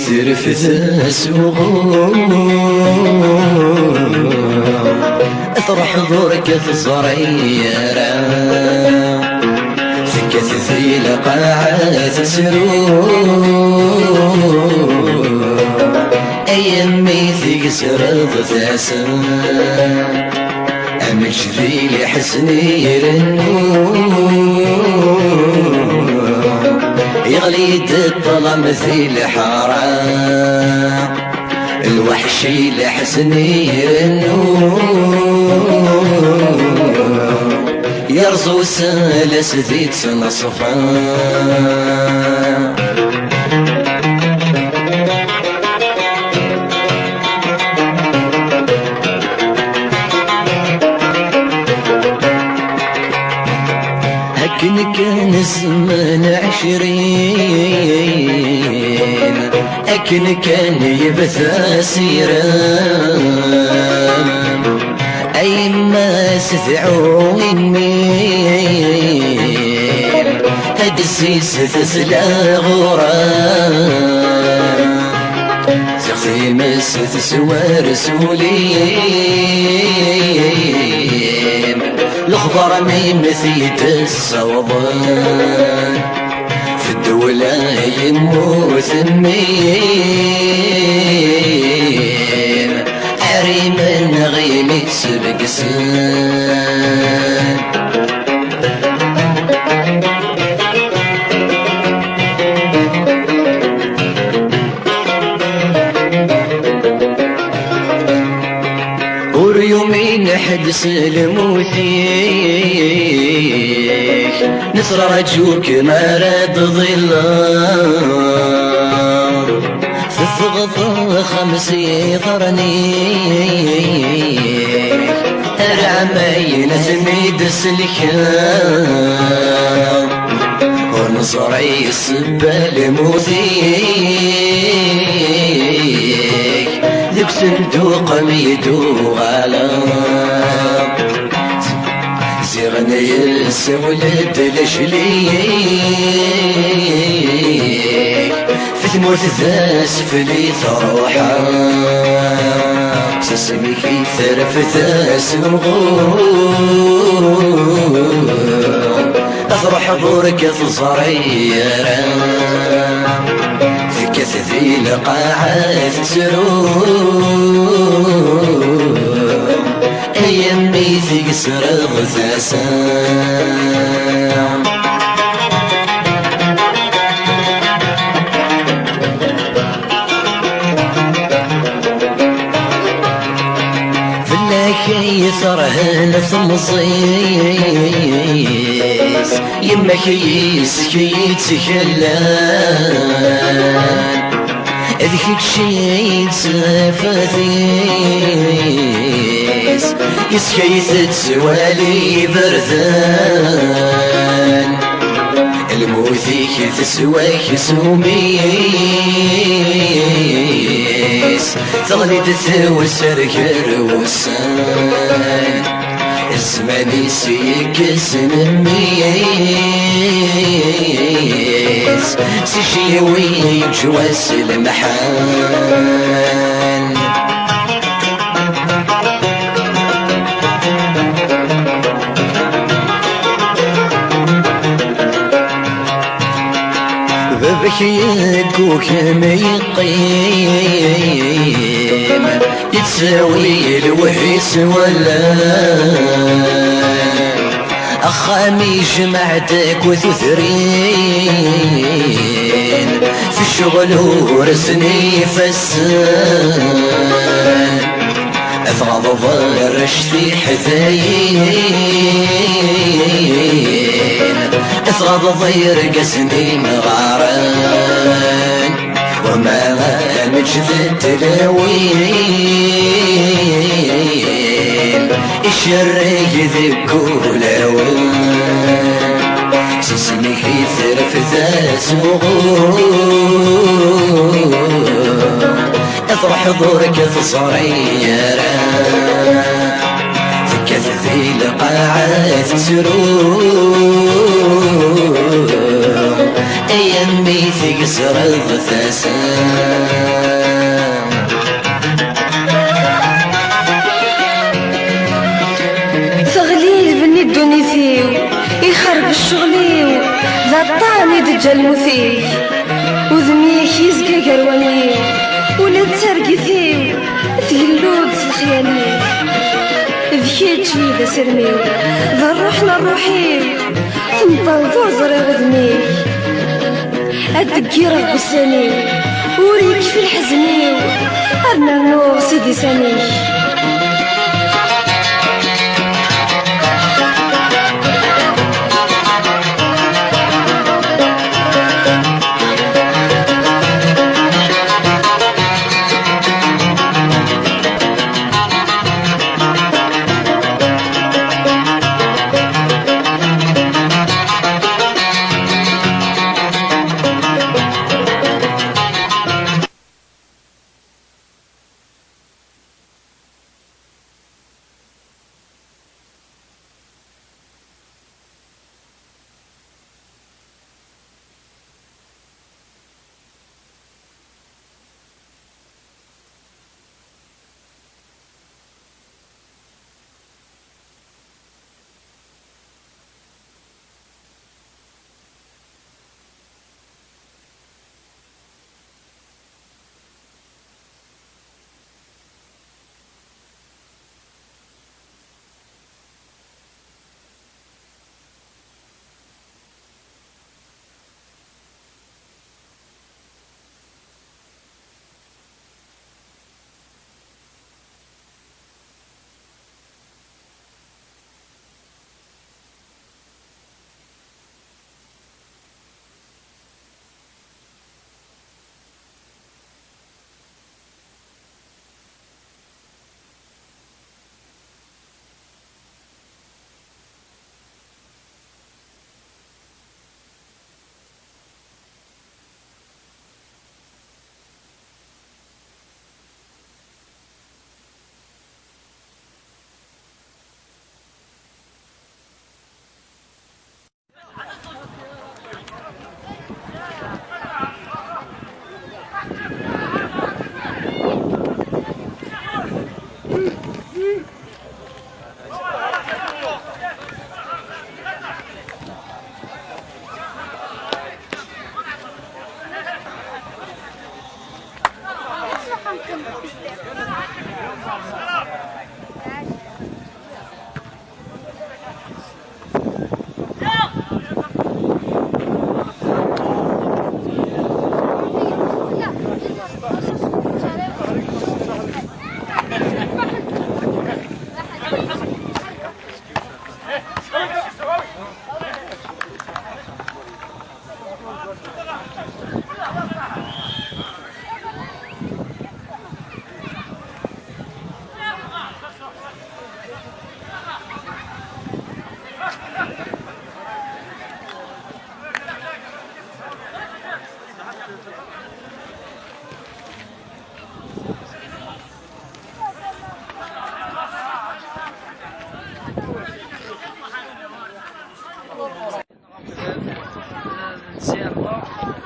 ثرف سوغو اطرح دورك الصغيرة سكت في القاعة تسرو أيامي تقسرض تاسا أمجدي لحسني يرنو يغلي الظلام في الحارة الوحشي لحسني يرنو يرزو سالس ذيت نصفا هكن كان الزمان 20 أكن كان يبث سيرا أي ما ستعوني هاد السيس تسلا غورا زغتي مس تسوى رسولي الخضر ميمثيت الصوبان في الدولة يموت النيم حريم غيمي سبق سان وريومين حدس الموثيك نصر رجوك ما رد ظلال تضغط 5 ظرنيك العماين تميد سلكان ونصري السبال موثيك ذوك صندوق ميدو غالا زيغني يسولد لجليك في ثمورت ذا سفلي تروحا سسمي كي ثرف ذا سمغور أفرح دورك الصغيرة ثكت ذي القاعة تسرو أيامي تقسر غثاسا فلاك يثرهن ثمصيص يما كيس كي يتكلم ذيك شي تسافثيس يسكي تتسوالي بردان الموثيك تسواك سوميس تغلي تتوسر كروسان الزمان يسيكس نميس سيشيوي يجواس المحان بابك يقوك ما يقيم يتساوي الوهيس ولا أخامي جمعتك وثثرين في الشغل ورسني فسان أثغض رشتي حذايين أثغض ضير قسني مغاران وما مجد تلاوين الشرق ذكولاوين سسمك يثرف ذا سوغور اطرح دورك الصغيرة فكت ذي القاعة تسرور أيامي تيقزرض ثاسا. ثغليل بني دونيثيو يخرب الشغليو ذا طاني دجا المثيل وذميك يزكى قروانيو ولا تسرقثيو تهلود الخياليو ذكيت ذا سرميو ذا الروح الروحيو تنطل ذو زري غذميك أدقير غسانيو وريك في الحزنيو أرنا نور سيدي سانيك.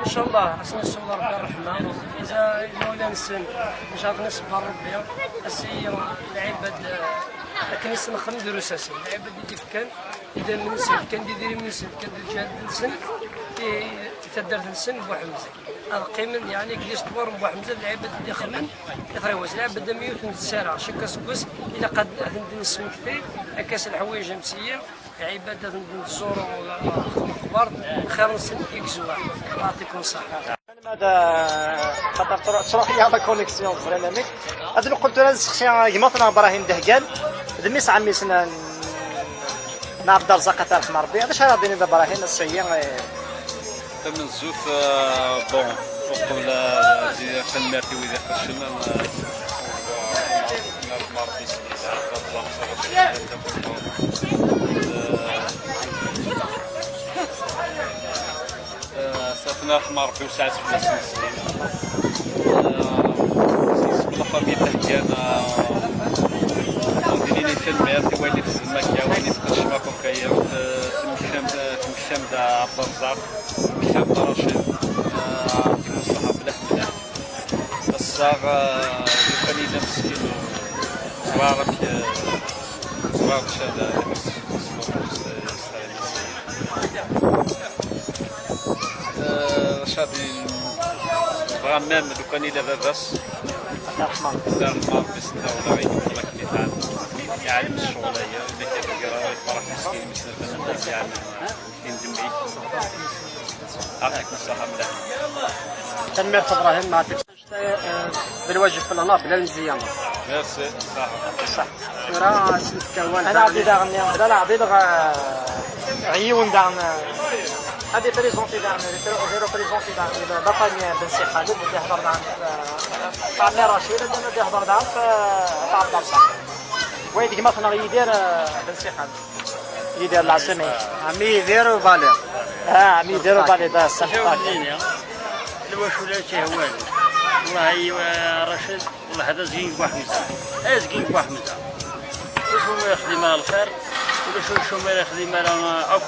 ان شاء الله نسال الله ربي الرحمن اذا ولا نسن ان شاء الله نصبر ربي السي العباد كنيس نخدم دروساسن العباد اللي كان اذا من سن كان ديري من سن كان دير نسن تدار نسن بوحمزه القيمن يعني كليس طوار بوحمزه العباد اللي خمن يثريوز العباد ميوت نتسارع شكا سكوس الى قد نسمكتي كاس الحوايج مسيه عبادة نزوروا القبر خير نسن إكزوا يعطيكم الصحة. ماذا خاطر تروح لي la connexion vraiment هذا قلت انا نسقسي كيما ابراهيم دهقان دميس عمي سنا عبد الرزاق تاع رحمة ربي هذا شحال ديني ابراهيم السيء تم الزوف bon وقبل دي خدماتي وإذا خشنا صافنا رحمة ربي وسعت في الناس المسلمين la famille تحكي وديني تنمير وين في الزماكيا وين في الشماكو كايا تمشام دا عبد الرزاق تمشام دا رشيد حسا لو كان إلا مسكين زوارك زوارك شاد. رشاد بغا même لو كان إلا باباس الله يرحمه. الله يرحمه ربي ستة ولا غيكون لك اللي تعلم يعلم الشغل هي اللي كيقرا يفرح مسكين مثل الفنان يعلم يندم. يعطيك الصحة ملاح. تنمير ابراهيم مع بالواجب في الهنا بلا المزيان. ميرسي صح. صح راه سنتكوان انا عبيد غني لا لا عبيد عيون دعم هذه بريزونتي دعم غير بريزونتي دعم لا فامي بن سي خالد اللي حضر دعم تاع رشيد اللي حضر دعم تاع عبد الرزاق وين كما مثلا يدير بن سي خالد يدير العاصمي. عمي يدير فالير. اه عمي يدير فالير صح. الواش ولا تيهوال والله يا رشيد والله هذا زين بوحمزه اه زين بوحمزه وشو ما يخدم على الخير ولا شو ما يخدم على عف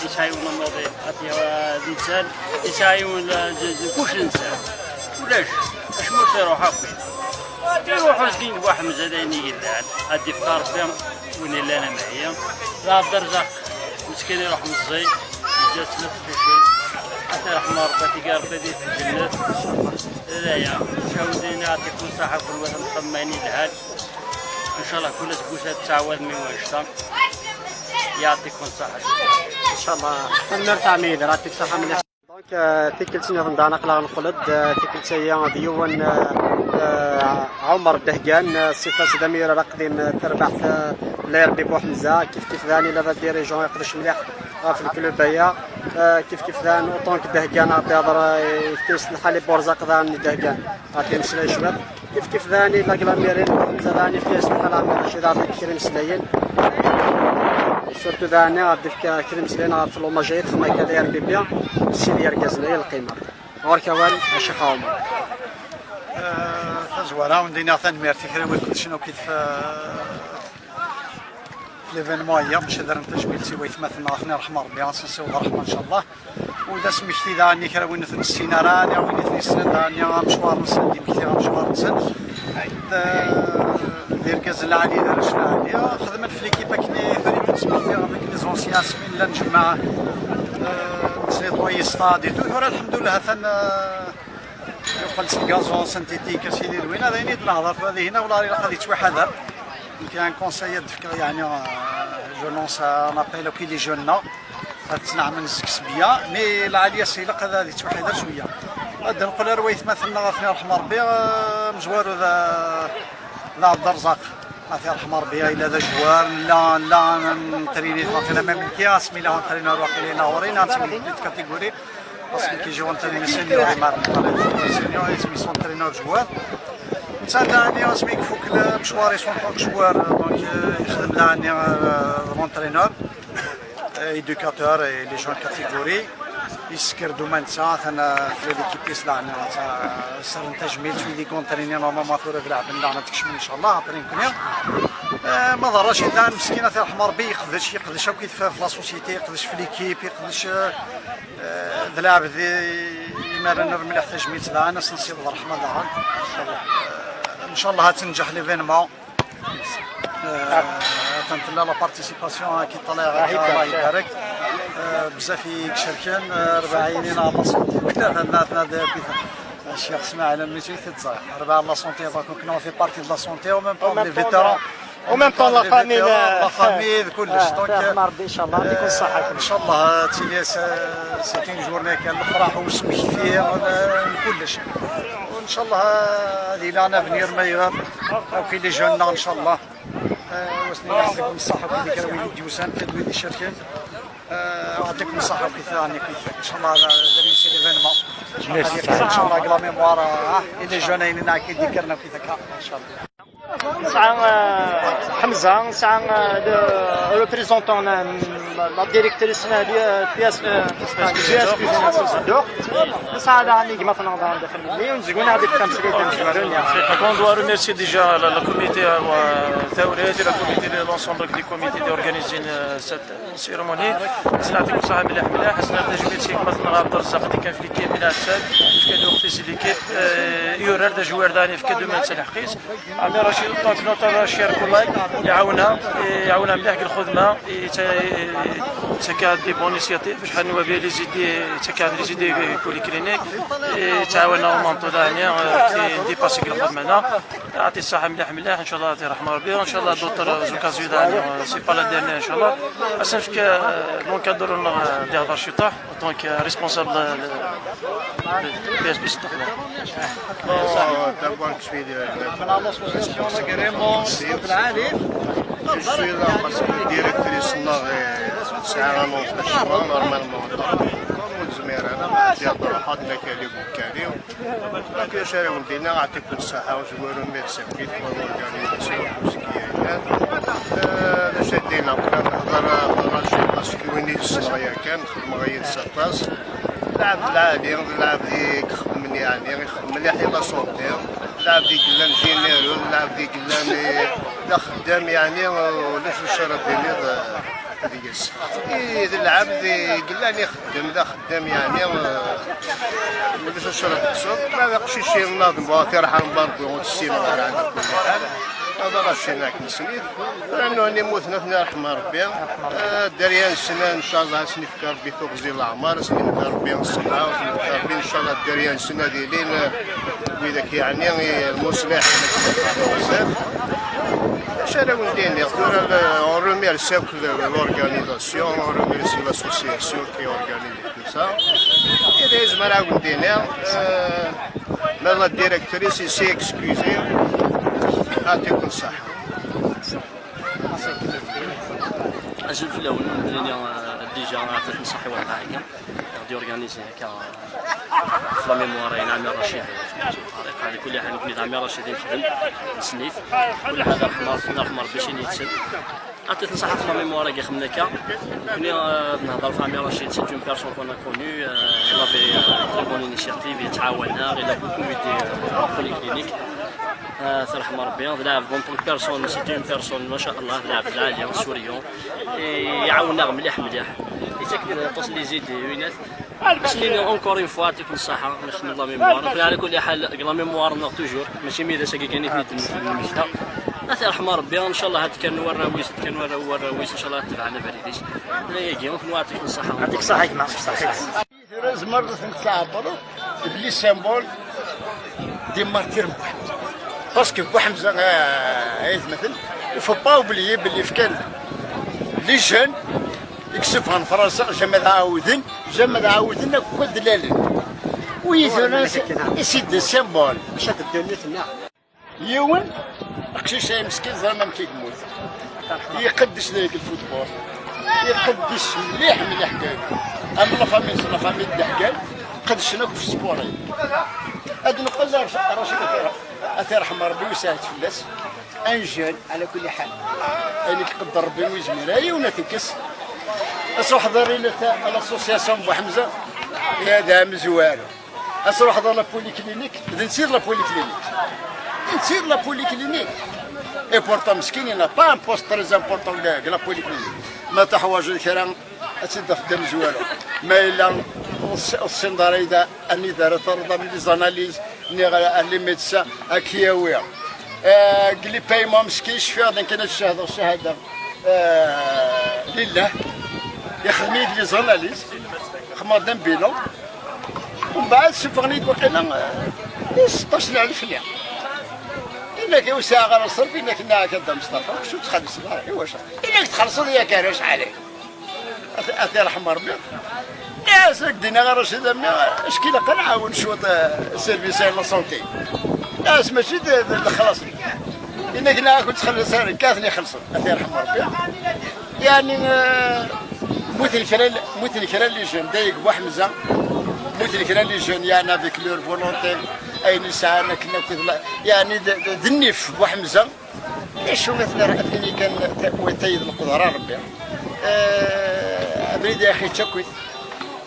يسايون الماضي عطية الانسان يسايون كلش الانسان ولاش اش مو تيروح اخويا يروحوا زين بوحمزه دايني يدان ادي فقار فيهم وين اللي انا معايا لا عبد الرزاق مسكين يروح مزي جات نفس حتى رحمة ربي تلقى ربي في الجنة. لا يا شاودين يعطيكم الصحة كل واحد مطمئنين الهاد إن شاء الله كل تبوسة تعود من وجهها يعطيكم الصحة. ان شاء الله تنمر تاع ميدر يعطيك الصحة مليح. donc تيكلتي نظن دانا قلا نقلد تيكلتي هي ديون عمر الدهقان صفة سدامير القديم تربح لا يربي بوحمزة كيف كيف ذاني لا dirigeant يقدش مليح في ال club هي كيف كيف ذان autant que دهقان عطي هضر يفتيس الحالي بورزاق ذان دهقان عطي مسلاي شباب كيف كيف ذاني لا كلاميرين بوحمزة ذاني فتيس الحال عمي رشيد عطي كريم سلايين surtout ذاني غادي في كريم سلايين في l'hommage خما كذا يربي بيان سيدي يركزنا القيمة غور كوال الشيخ عمر. تزوارا وندينا ثاني كرا كلشي كيف في l'événement هي باش درنا تجميل سي ويتمثلنا غفنا رحمة ربي غنسنسيو الرحمة ان شاء الله. وإذا سمحتي ذا كرا وين السينارا راني وين ثني داني مشوار نسن دي مكتي مشوار نسن دير كاز العالي دار العالية خدمت في l'équipe كني ثاني سمحتي avec les anciens سمين لا نجمع نسيطوي stade et tout. الحمد لله ثان يقول gazon synthétique سيدي دوين هذا ينيد نهضر هذه هنا ولا غادي تحذر كاين conseil دفك يعني je lance un appel كي les jeunes تصنع من الزكسبيه mais العالية سيلق هذا غادي توحيدر شوية. غادي نقول رويت مثلنا غافني رحمه ربي مزوار ذا ذا عبد الرزاق غافي رحمه ربي الا ذا joueur لا لا نتريني في même كي اسمي لا entraîneur واقيلا لاورينا نسمي petite catégorie parce que كيجيو entraîner senior مار senior يسمي son entraîneur joueur نتا اسمي كفوك المشوار en tant que joueur donc يخدم لاني l'entraîneur éducateur les jeunes catégories يسكر domaine تاع ثنا في l'équipe لعنا صار تجميل في les entraîner normalement ثورة لعب لعنا تكشم ان شاء الله عطرين كنيا ما ضرش اذا مسكينه تاع رحمه ربي يقدش كيف في la société يقدش في l'équipe يقدش ذلعب يمرن مليح تجميل تاع ناس نصيب الرحمة دار ان شاء الله تنجح l'événement فهمت la participation كي طلع الله يبارك بزاف يكشركن ربعينين la santé الشيخ اسماعيل الميتي تتصرح ربع la santé donc كنا في partie la santé و même temps les vétérans و même temps la famille. la famille كلش donc ربي ان شاء الله يعطيكم الصحة. ان شاء الله تيلي c'est une journée كان الفرح وسمح فيه كلش وان شاء الله هذه un avenir meilleur كاين les jeunes ان شاء الله وسنين يعطيكم الصحة وكي ذكر ويدي ديوسان كدوي دي شركين يعطيكم الصحة وكي ثاني كي ان شاء الله réussir l'événement ان شاء الله la mémoire les jeunes كي ذكرنا وكي ذكر ان شاء الله. نسعى حمزه، نسعى représentant la directrice PS PS دوق، نسعى دعني كما تنهضر داخل مني ونزقونا غادي في خمسة. Donc on doit remercier déjà la comité Tawrirt et la comité de l'ensemble des comités d'organiser cette cérémonie. نعطيكم الصحة مليح مليح. سنعطي جميع مثلا عبد الرزاق اللي كان في l'équipe من عساد في كادو وقت l'équipe يورر des joueurs داني في كادو من الحقيس. عمي رشيد donc notre cher collègue يعاونها يعاونها مليح في الخدمة، تكا des bonnes initiatives شحال نوابي les idées، تكا les idées polyclinique تعاوننا مونطو داني في dépasser الخدمة. يعطي الصحة مليح مليح. ان شاء الله رحمة ربي، وان شاء الله d'autres occasions داني، c'est pas la dernière ان شاء الله. اسنفك l'encadreur دي هضر شي طاح donc responsable PSP. D'abord, je suis Je suis là parce que la directrice c'est un empêchement normalement. Comme الزمير انا ما تيهضروا حاضنا كالي بوكالي donc شاري ولدينا يعطيكم الصحة و je remercie pour l'organisation ce qui باش دينا نهضر راشي parce que وين يتصنع كان خدمة غير 16 لعب العالي لعب ديك خدم يعني يخدم مليح la santé، لعب ديك لان généreux، لعب ديك لان لا خدام يعني ولاش الشرط ديالي ديس إيه العبد قلان يخدم لا خدام يعني ولاش الشرط تقصد ما قشيش ناظم بغا راح نبرد وتسينا على كل حال هذا راه هناك نسميت لانه اني موتنا في رحمه ربي. الدريان السنة ان شاء الله سنفك ربي تغزي الأعمار، سنفك ربي الصحه، سنفك ربي ان شاء الله الدريان السنة ديالين وذاك يعني المصلح بزاف. اش انا ندير؟ On remercie l'organisation, on remercie l'association qui organise tout ça. Et les زملاء mais la directrice s'est excusée. يعطيكم الصحة. أزول في الأول دريني déjà عطيت نصحي واحد هكا غادي organiser هكا في la mémoire يعني عمي رشيد طارق. على كل حال كنت عمي رشيد نخدم سنيف كل حاجة رحمة رحمة ربي شي يتسد. عطيت نصحة في la mémoire كي خدمنا كا كوني نهضر في عمي رشيد، c'est une personne qu'on a connue, il avait très bonne initiative، يتعاوننا، il a beaucoup aidé polyclinique. رحمة ربي لعب en tant que personne, c'était une personne ما شاء الله، لعب العالية souriant، يعاوننا مليح مليح، يتاكد توصل les idées وينات سنين. encore une fois يعطيكم الصحة نخدم la mémoire. على كل حال la mémoire نغ toujours ماشي ميدا ساكي كان يتني المشتا اثر رحمة ربي. ان شاء الله هاد كان وراويس كان وراويس ان شاء الله تبعنا بريديش لا يجي يعطيكم الصحة. يعطيك الصحة يا صحيح. زمرت نتعبر بلي symbole des martyrs parce que بوحمزه عايز مثلا faut pas oublier باللي كان les jeunes يكسفهم فرنسا jamais عاودن jamais عاودن كل دلالين ويثنا c'est des symboles. باش الدنيا. يون قشيش مسكين زعما ما كيموت يقدش ذاك ال football يقدش مليح مليح كان اما la famille دحكان قدشنا في ال sport. هاد نقول رشيد اثي رحمه ربي ويساعد في الناس un jeune على كل حال اللي تقدر ربي ويزمر اي ونتكس اصروح حضر l'association بوحمزه يا دا مزوارو اصروح حضر la polyclinique نسير la polyclinique نسير la polyclinique et pourtant مسكين n'a pas un poste très important la polyclinique ما تحواج الكرام اتسد في الدم زوالو ما الا السندريدا اني دارت ترضى من les analyses ني les médecins اكياويا قلي paiement مسكين شفي غادي كان الشهاده الشهاده لله يخدم les analyses خمر bilan ومن بعد سفغني وقيلا 16000 ليا إنك وساعة غير الصرف إنك كدا مصطفى شو تخلص واش إنك تخلصوا لي كاش عليك أثي رحم ربي يا سيدنا غير رشيد اش كي لقى نعاون شوط service la santé ناس ماشي خلاص انك لا كنت تخلص كاثني خلصوا أثي رحم ربي يعني موت الكرا موت الكرا les jeunes دايق بوحمزه موت الكرا les jeunes يعني avec leur volonté اين ساعة كنا يعني ذنيف بوحمزه. شو مثلا اللي كان ويتيد القدرة ربي أبريد يا أخي تشكويت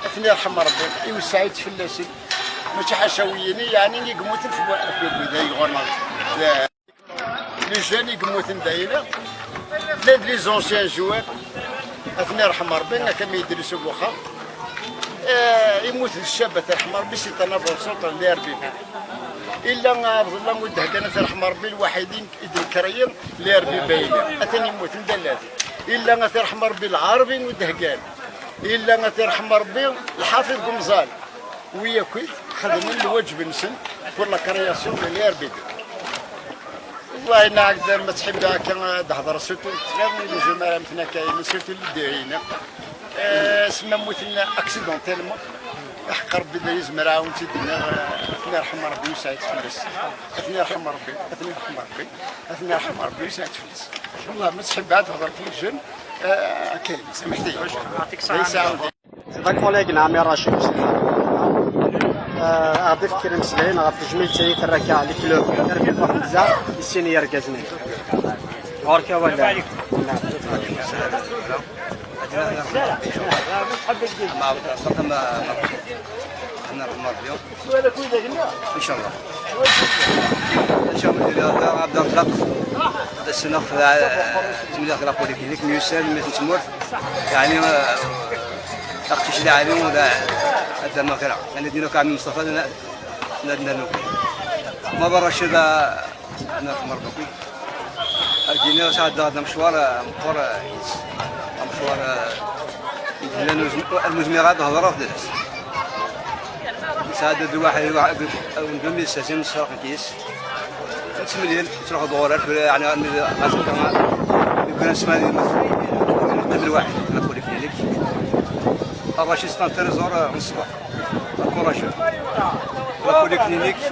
أثني يرحم ربي يوسعيد في اللاسي ماشي حشاوييني يعني يقموتن في بدا يغورنا les jeunes يقموتن داينا لا les anciens joueurs أثني يرحم ربي كما يدرسوا بوخا يموت الشاب ترحم ربي c'est un avant-centre اللي RBB الا عبد الله وده كان ترحم ربي الوحيدين يدير اللي ربي باينة اثني يموت ندلات الا ترحم ربي العربي ودهقان الا ترحم ربي الحافظ قمزال ويا كويت خدم الواجب نسن pour la création de l'RBB. والله انا هكذا ما تحب هكا تهضر surtout غير les jeunes مثلا كاين surtout اللي دايرين سما موتنا accidentellement حق ربي دا يزمر عاون سيدنا اثني يرحم ربي وسعيد فلس اثني يرحم ربي اثني يرحم ربي اثني يرحم ربي وسعيد فلس. والله ما تحب عاد تهضر في ال jeunes كاين سمحت لي. يعطيك الصحة. c'est collègue عمي رشيد غادي فكر مسلاين غف جميل تاعي تراكا les clubs RB بوحمزة السيني يركزني غوركا ولا نعم. ان شاء الله ان شاء الله عبد الرزاق السنة زميلي la polyclinique ميوسال ميتمورت يعني اختي شي عالم ولا هذا ما غير انا دينا كعم مصطفى نادنا نوكي ما برا شي انا في مربوكي دينا ساعات هذا مشوار مقر مشوار المزميغات هضره في درس ساعات واحد واحد ندمي ساسين سرق كيس تمليل تروح دورات يعني يكون اسمها قبل واحد la polyclinique الرشيد c'est un trésor الصباح courageux la polyclinique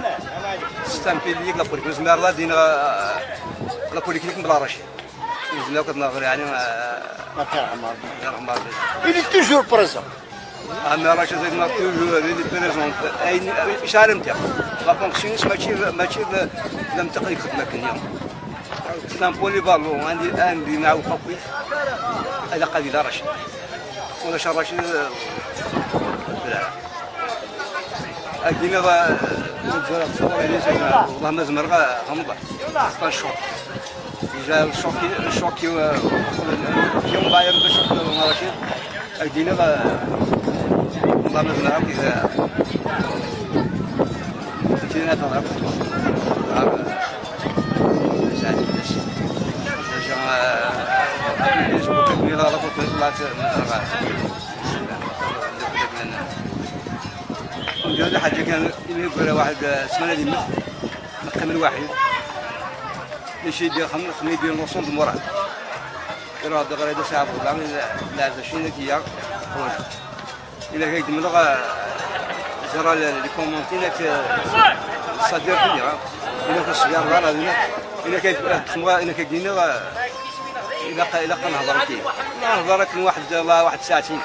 c'est un pilier la polyclinique زمير دينا la polyclinique بلا رشيد نزلنا كتناظر يعني Il est toujours présent. عمي رشيد زيد toujours il est présent اين شحال نتاع la fonction ماشي لم تقلق خدمة كنيا c'est un polyvalent عندي معه قوي هذا قضية رشيد ولا شهر رشيد لا ديما والله ما زمر غمضة c'est un choc déjà ال choc ال choc كي مباير باش رشيد دينا والله ما زمر كيف تجينا تضرب ساعات déjà ندير حاجة كان يقول واحد السمانه اللي مات من واحد ماشي يدير خم يدير l'ensemble moral يروح دغري هذا ساعة ولا لا شنو هي الا كيقدم لغا زرا les commentaires صدير فيا الا كصغير راه الا كتخمغ الا كدينا الا كنهضر كي نهضر لك واحد واحد ساعتين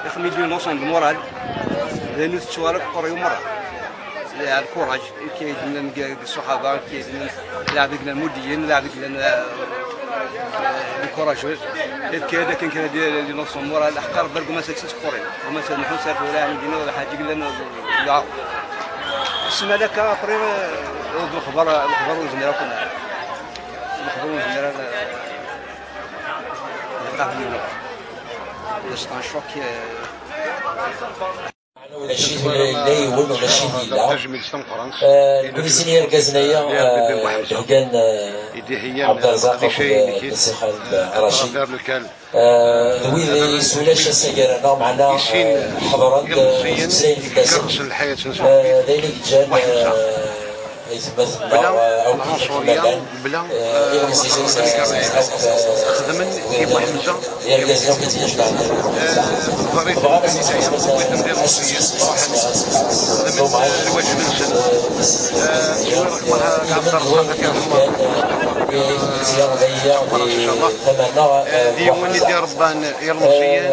يخمي يدير l'ensemble moral لانه تشوارك قريو مرة ال courage كاين الصحابة كاين لاعب الموديين لاعب ال courageux كاين كان كان les notions morales حقا ربي ما سكسس قري وما نحن سافر ولا يعني دينا ولا حاجة قلنا لا السنة لك ابري الخبر وزميره كنا الخبر وزميره c'est un choc. ولا شي لا يون ولا شي لا الكوميسينير كازنايا دهقان عبد الرزاق بن خالد رشيد وين سولاش السجارة معنا حضرات سليم في الكاس ذلك جان بلا العنصرية بلا خدمن كي بوحمزة ظريف خدمن الواجب نسن عبد الرزاق ان شاء الله ديما اللي ربان يرمسيان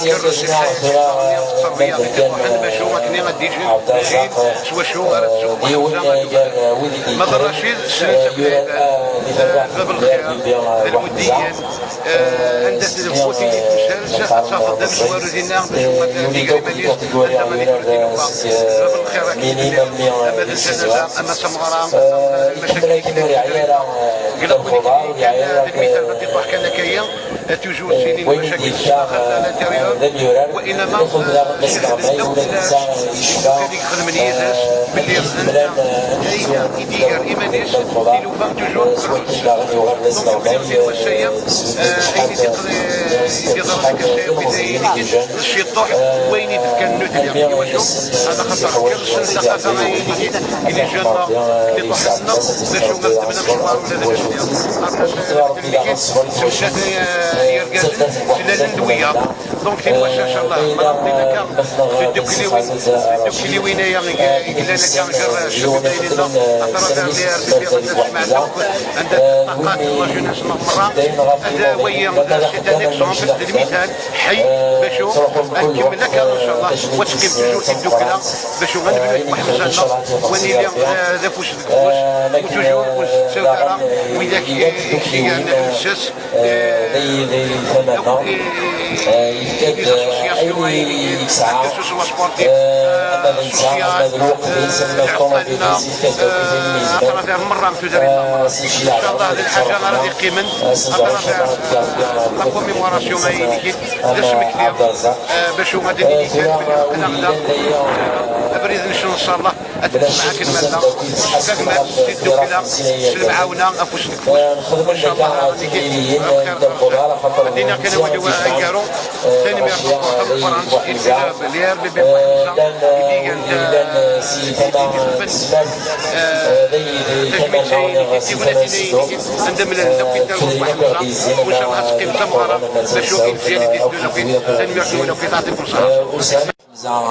يكرس الحياة التربية باش هو كني غادي يجي سوا شو غير تزوج ماذا رشيد باب الخير المدين عندها الفوتي اللي تمشى تاخذ مشوار ديالنا باش باب الخير اما الجنازة اما سمغرة المشاكل المثال بدي طاح كان كاين toujours سنين مشاكل l'intérieur وانما هذيك خدم اليداس باللي انت يدير ايمانيس ديلو فان toujours الشيطوح وين يدفكن النوتيا هذا خاطر كل الثقافة اللي جانا اللي طحنا باش ما خدمنا مشوار ولا ندويه donc في واش ان شاء الله ما ربينا في الدوكلي وين يا قلنا كان جر الشباب عندها طاقات la jeunesse مرة هذا وهي c'est un exemple المثال حي باش نكمل لك ان شاء الله وتقيم toujours في الدوكله باش غنبني واحد الجنة وني ذا فوش ذاك فوش و toujours سوتارا وإذا كي الساس مرة ان شاء الله هذه الحاجة غادي قيمن la commémoration هاي كثير باش غادي نغدا ابريد ان شاء الله معاك المادة الدوكله المعاونه افوش الكفوش ان شاء الله دينا كان ولي كارو ثاني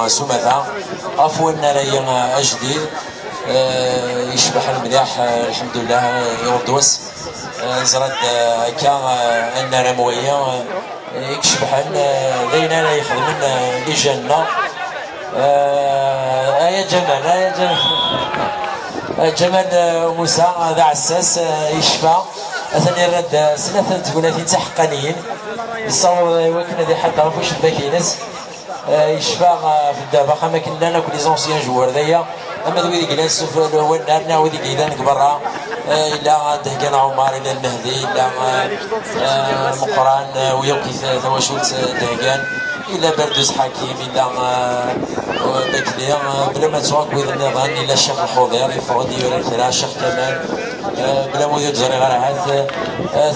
سمثة عفوا راي اجديد يشبح المليح الحمد لله يردوس زرد كا ان رمويه يشبح لينا لا يخدم لجنة. يا جمال يا جمال جمال موسى ذا عساس يشفى ثاني رد سنة تقول تحقانيين يصور وكنا ذي حتى فوش الباكينس يشفى في الدابا ما كنا ناكل les anciens joueurs ذيا اما ذوي ذيك الانسوف هو النار وذيك اذا برا الى دهكان عمر الى المهدي الى مقران ويوكي ثواشوت دهكان الى بردوس حكيم الى بكلي بلا ما تواك ويذ النظام الى الشيخ الخضير يفوض يورا الشيخ كمال بلا موديل تزري غير عاد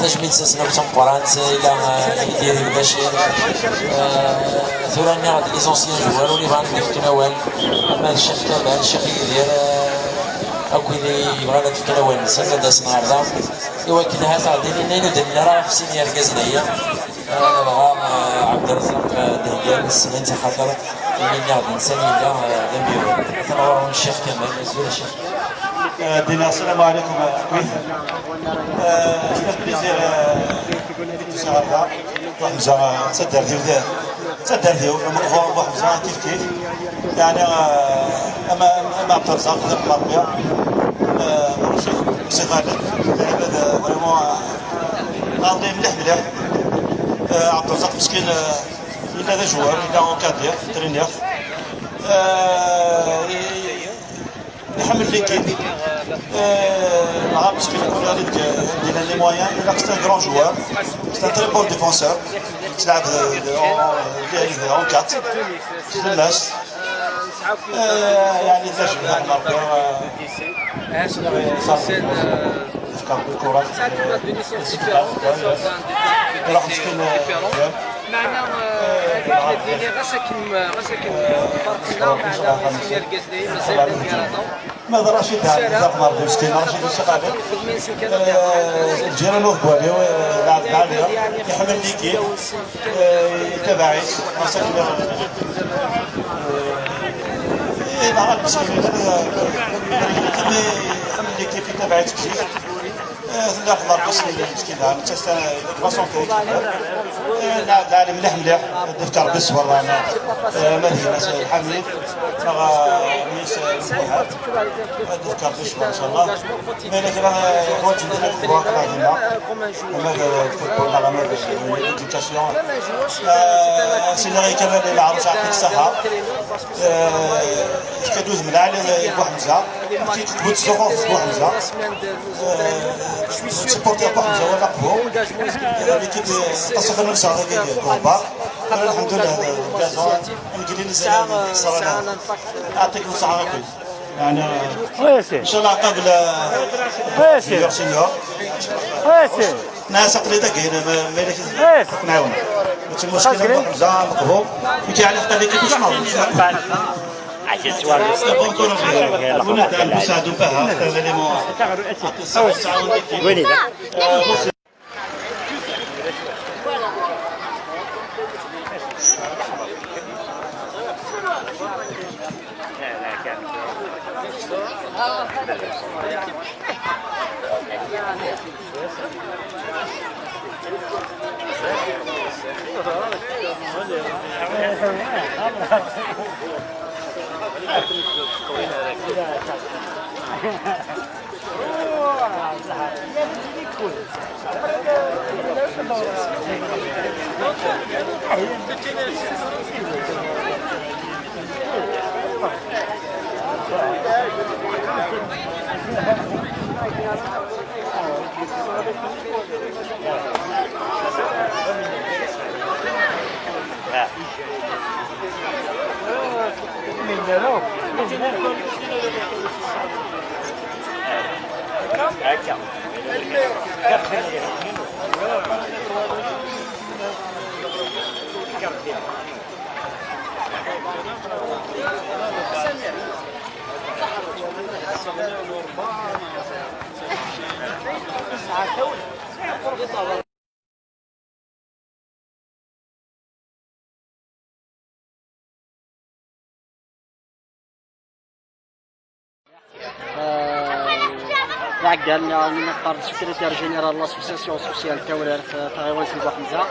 تجميل سنة مقران الى يدير البشير ثوراني غاد les anciens joueurs ولي بغا ندير نوال اما الشيخ كمال الشيخ يدير اكو اللي بغا ندير نوال نسا داس النهارده ايوا كي هذا غادي لنا ندير راه في سينيار كازنيه انا بغا عبد الرزاق دهيان السنة تاع خاطر اللي غادي نسالي لا ذنبي تنوروا الشيخ كمال زول الشيخ دينا. السلام عليكم. c'est plaisir حمزة تدار ديال تدار ديال المقفور حمزة كيف كيف يعني اما عبد الرزاق ذاك مربيه رشيد سي خالد العباد vraiment غادي مليح مليح. عبد الرزاق مسكين il a des joueurs, il a encadré, entraîneur. يحمل l'équipe مع مسكين يكون غادي ديال les moyens. il c'est un grand joueur, c'est un très bon défenseur. تلعب en quatre في يعني تجربه الكره راح مسكين معنا غسكن فرقنا معنا سينيور كازدي مازال ماذا رشيد هذا مرضي مسكين رشيد الشقاقي الجيران وكوالي لعب معنا يحمل ليكيب يتابعيش مساكن نعرف مسكين يحمل ليكيب يتابعيش كثير. ناخذ بس مسكين la santé لا مليح مليح دفتر بس والله انا مدينة الحميد ميس دفتر بس ان شاء الله mais راه حوايج ندير في الواقع هنا هذا ال football هذا l'éducation سيدي كمال العروس يعطيك الصحة كدوز من علي بوحمزة كتبوت الزخور في بوحمزة supporters بوحمزة ولا قبو l'équipe تصف نفسها هذيك الحمد لله gazon صرانا يعطيكم الصحة يعني ان شاء الله قبل senior senior ناس قليله كاين ما نعاون ماشي مشكل بوحمزة مقبول كي على حتى l'équipe العقال نقر secrétaire général l'association sociale تاوريرت تغيوان في بوحمزة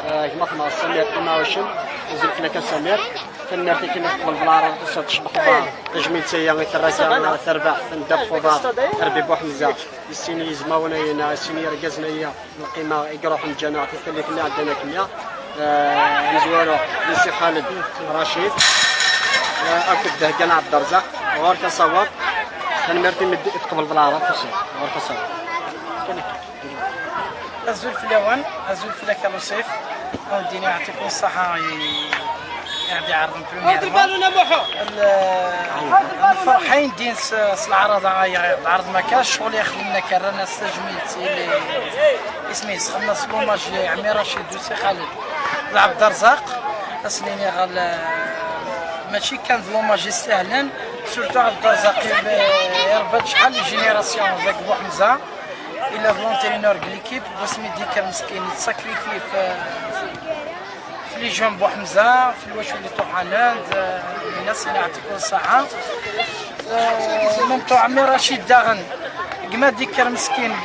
كما ثما سمير طماوشن وزلت لك سمير تنرتي كما تقبل بالعرض تشبح تجميل تيا غير تراكا تربح تندب فوضى ربي بوحمزة السيني زماونا السيني ركزنا القيمة يقروح الجنة في اللي عندنا كمية نزوارو لسي خالد رشيد أكد دهقان عبد الرزاق غير كصواب تنمرتي مد تقبل بالعرب غير كصواب. أزول في الأوان أزول في لك الوصيف وديني يعطيكم الصحة يعني عرض الفرحين دين العرض العرض ما كاش شغل يخدمنا كرانا استجميت اسمي خدمنا سلوماج عمي رشيد وسي خالد عبد الرزاق اصليني غال ماشي كان l'hommage يستاهلن surtout عبد الرزاق يربط شحال les générations ذاك بوحمزة الى l'entraîneur l'équipe واسمي ديكر مسكين يت sacrifier في les jeunes بوحمزة في الواش اللي طوحانات الناس اللي يعطيكم الصحة même عمي رشيد داغن كما ديكر مسكين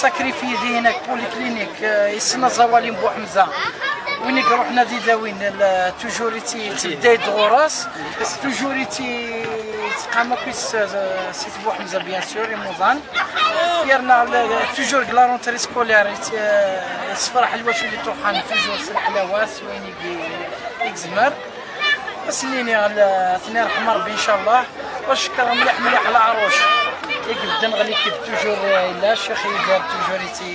sacrifier دي هناك polyclinique يسنى زوالين بوحمزة وين يروح نادي داوين toujours تبدا يدغوراس toujours تقام كويس سيت بوحمزة bien sûr يموضان يرنا toujours la rentrée scolaire يصفرح الواش اللي طوحان toujours الحلاوات وين يكزمر سنيني على ثنين رحمة ربي ان شاء الله وشكرا مليح مليح على عروش يقدم غلي كيب toujours الا الشيخ يدار toujours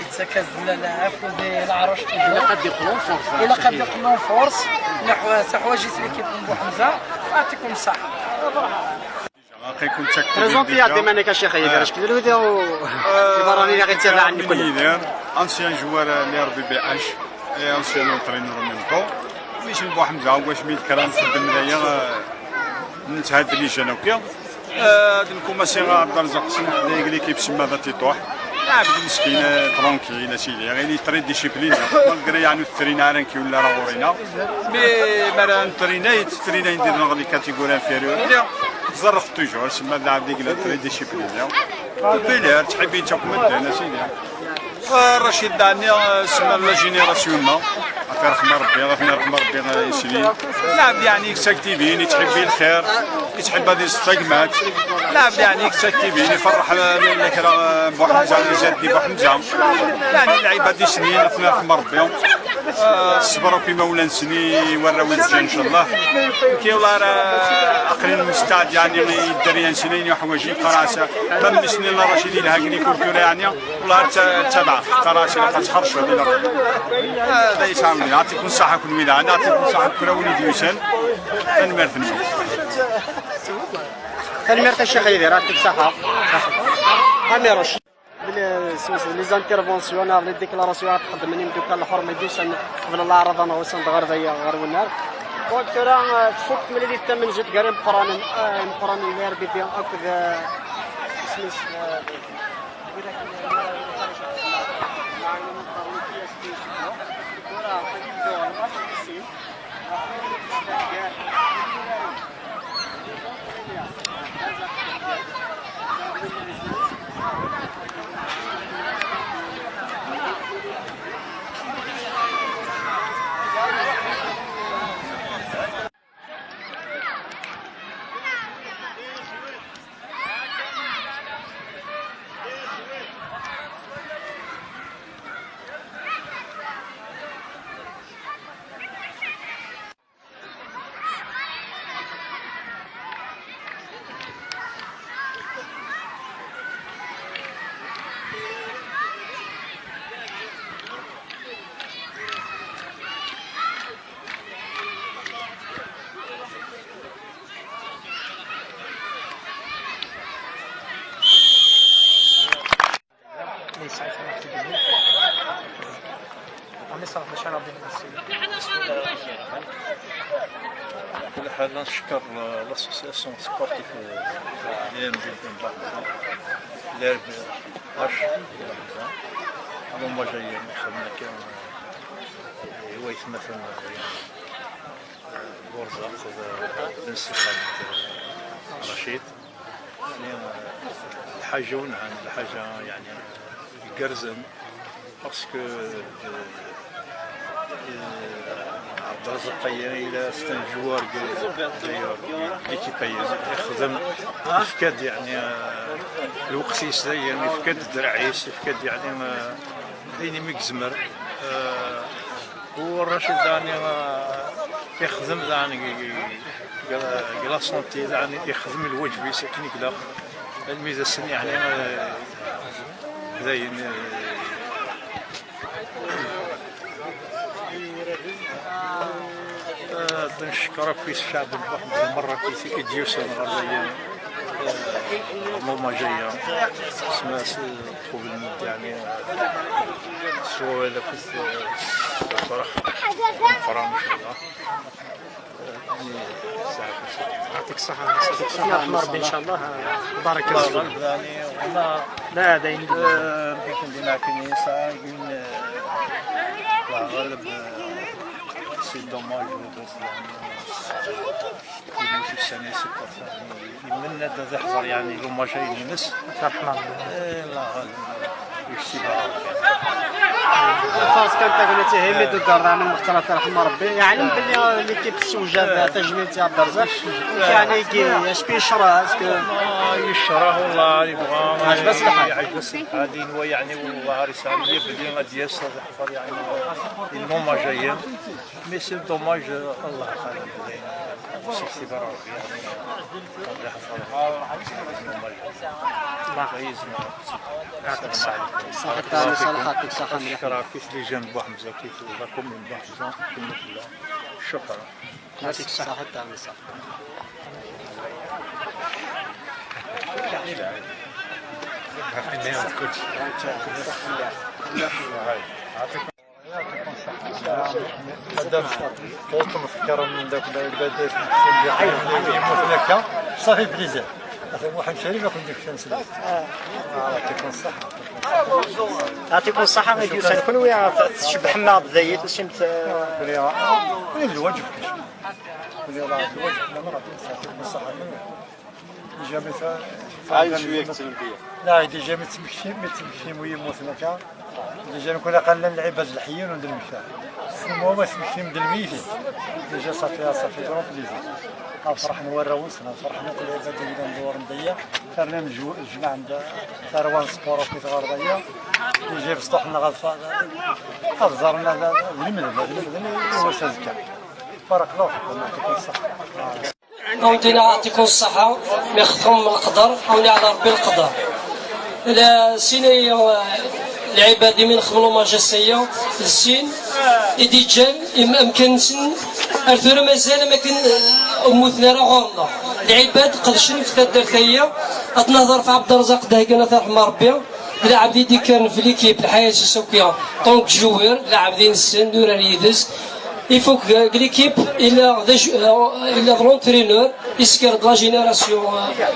يتكز العفو ديال العروش الى قد يقولون force الى قد يقولون force نحو تحواجيت l'équipe بوحمزة يعطيكم الصحة. présenter يعطي مانك الشيخ يدير اش كديروا ديروا البراني اللي غيتابع عني كل ancien joueur les RBBH et ancien entraîneur même temps ماشي بوحمزة واش ميت كرام خدم ليا نتهاد les jeunes وكي نكوماسي عبد الرزاق l'équipe سما ذا تيطوح عبد مسكين tranquille سيدي غير très discipliné malgré يعني ترينا رانكي ولا راه ورينا mais ما نترينا ترينا ندير les catégories inférieures تصرف toujours سما اللاعب ديك très discipliné populaire تحب يتحكم انا سيدي رشيد داني سما la génération نا في رحمة ربي في رحمة ربي يسلي لعب يعني s'activer تحب الخير تحب هذه الستغمات لعب يعني s'activer يفرح لك بوحمزه اللي جاتني بوحمزه يعني اللعيبة دي سنين في رحمة ربي الصبر كيما ولا نسني وراو ان شاء الله كي والله راه اقرين مستعد يعني الدريان سنين وحوايج قراسة ما من سنين رشيد الهاكني كولتور يعني والله تبع قراسة لقد تحرش هذا يسامني يعطيكم الصحة كل ويلة نعطيكم الصحة كل وليد يوسف تنمر تنمر الشيخ يدير يعطيك الصحة اميروش les interventions les déclarations تخدم دوكا الحرمة يدوسن قبل العرض انا وسن غير ضيا غير ونار donc ترى تفوت من اللي تم جيت غير مقران مقران اللي ربي بي اكد سميس كل حال نشكر l'association sportive ديال l'RB H هما جايين خدمنا كان هواية مثلا بورزاق بن سي رشيد يعني الحاجة ونعم الحاجة يعني القرزن parce que عبد الرزاق الى c'est un joueur l'équipe يخدم يفكد يعني الوقت يسدين يفكد الدرعيس يفكد يعني ديني مكزمر والرشيد يعني يخدم يعني la santé يعني يخدم الواجب ساكن كلا الميزة السن يعني داين نشكرك في الشعب المرة كي كيديوس الغربية ماما جاية اسمها قبل المد يعني سوا هذا كنت فرح فرح ان شاء الله يعطيك الصحة يعطيك الصحة ربي إن شاء الله بارك الله يعني والله لا داين بغيت ندير معاك ساعة غالب c'est dommage يعني في السنة من هذا يحضر يعني لما جاي ينس رحمة الله غالب يكسبها فاس كان تقول تهمي الدار من مختلف رحمة ربي يعلم باللي l'équipe السوجه تجميل تاع عبد الرزاق يعني كي est-ce que يشرى est-ce que يشراه والله يبغى عجبس الحال عجبس الحال هو يعني والله رسالة بلي غادي ياسر يحضر يعني الموما جاية mais c'est dommage الله غالب سي يعطيك الصحة الصحة يعطيك الصحة شكرا كيف les jeunes بوحمزة كيف la commune بوحمزة شكرا يعطيك الصحة حتى الصحة هذا قلت مفكر من ذاك البلد ça fait plaisir هذا واحد شريف ياخذ ديك الشمس يعطيكم الصحة يعطيكم الصحة غادي يوصل كل ويا تشبح لنا بذيت وسمت الواجب الواجب يعطيكم الصحة. Jamais. عايش شويه كتسلم. لا déjà ما تمكتي ويموت هكا déjà نكون اقل العباد الحيين وندير المكتاب سمو ما تمكتي من الميتين déjà ça fait grand plaisir. فرحنا وراوسنا فرحنا كل العباد اللي ندور نديا ثرنا الجمع عند ثروان sport في غردية déjà بسطحنا غاد زرنا المدن المدن هو سازكا. بارك الله فيكم، يعطيكم الصحة. ودينا يعطيكم الصحة، ما يخفهم من القدر وني على ربي القدر. لا سيني العباد من خملو ماجستية السين إدي جان يمكن سن أرثورا مازال ما كان أموتنا راه غورنا العباد قدشن في تدار. أتنهضر في عبد الرزاق دهقنا رحمة ربي، العبد دي كان في l'équipe الحياة السوكية tant que joueur لعب دين السن نور يدز il faut que l'équipe il a l'entraîneur يسكر la génération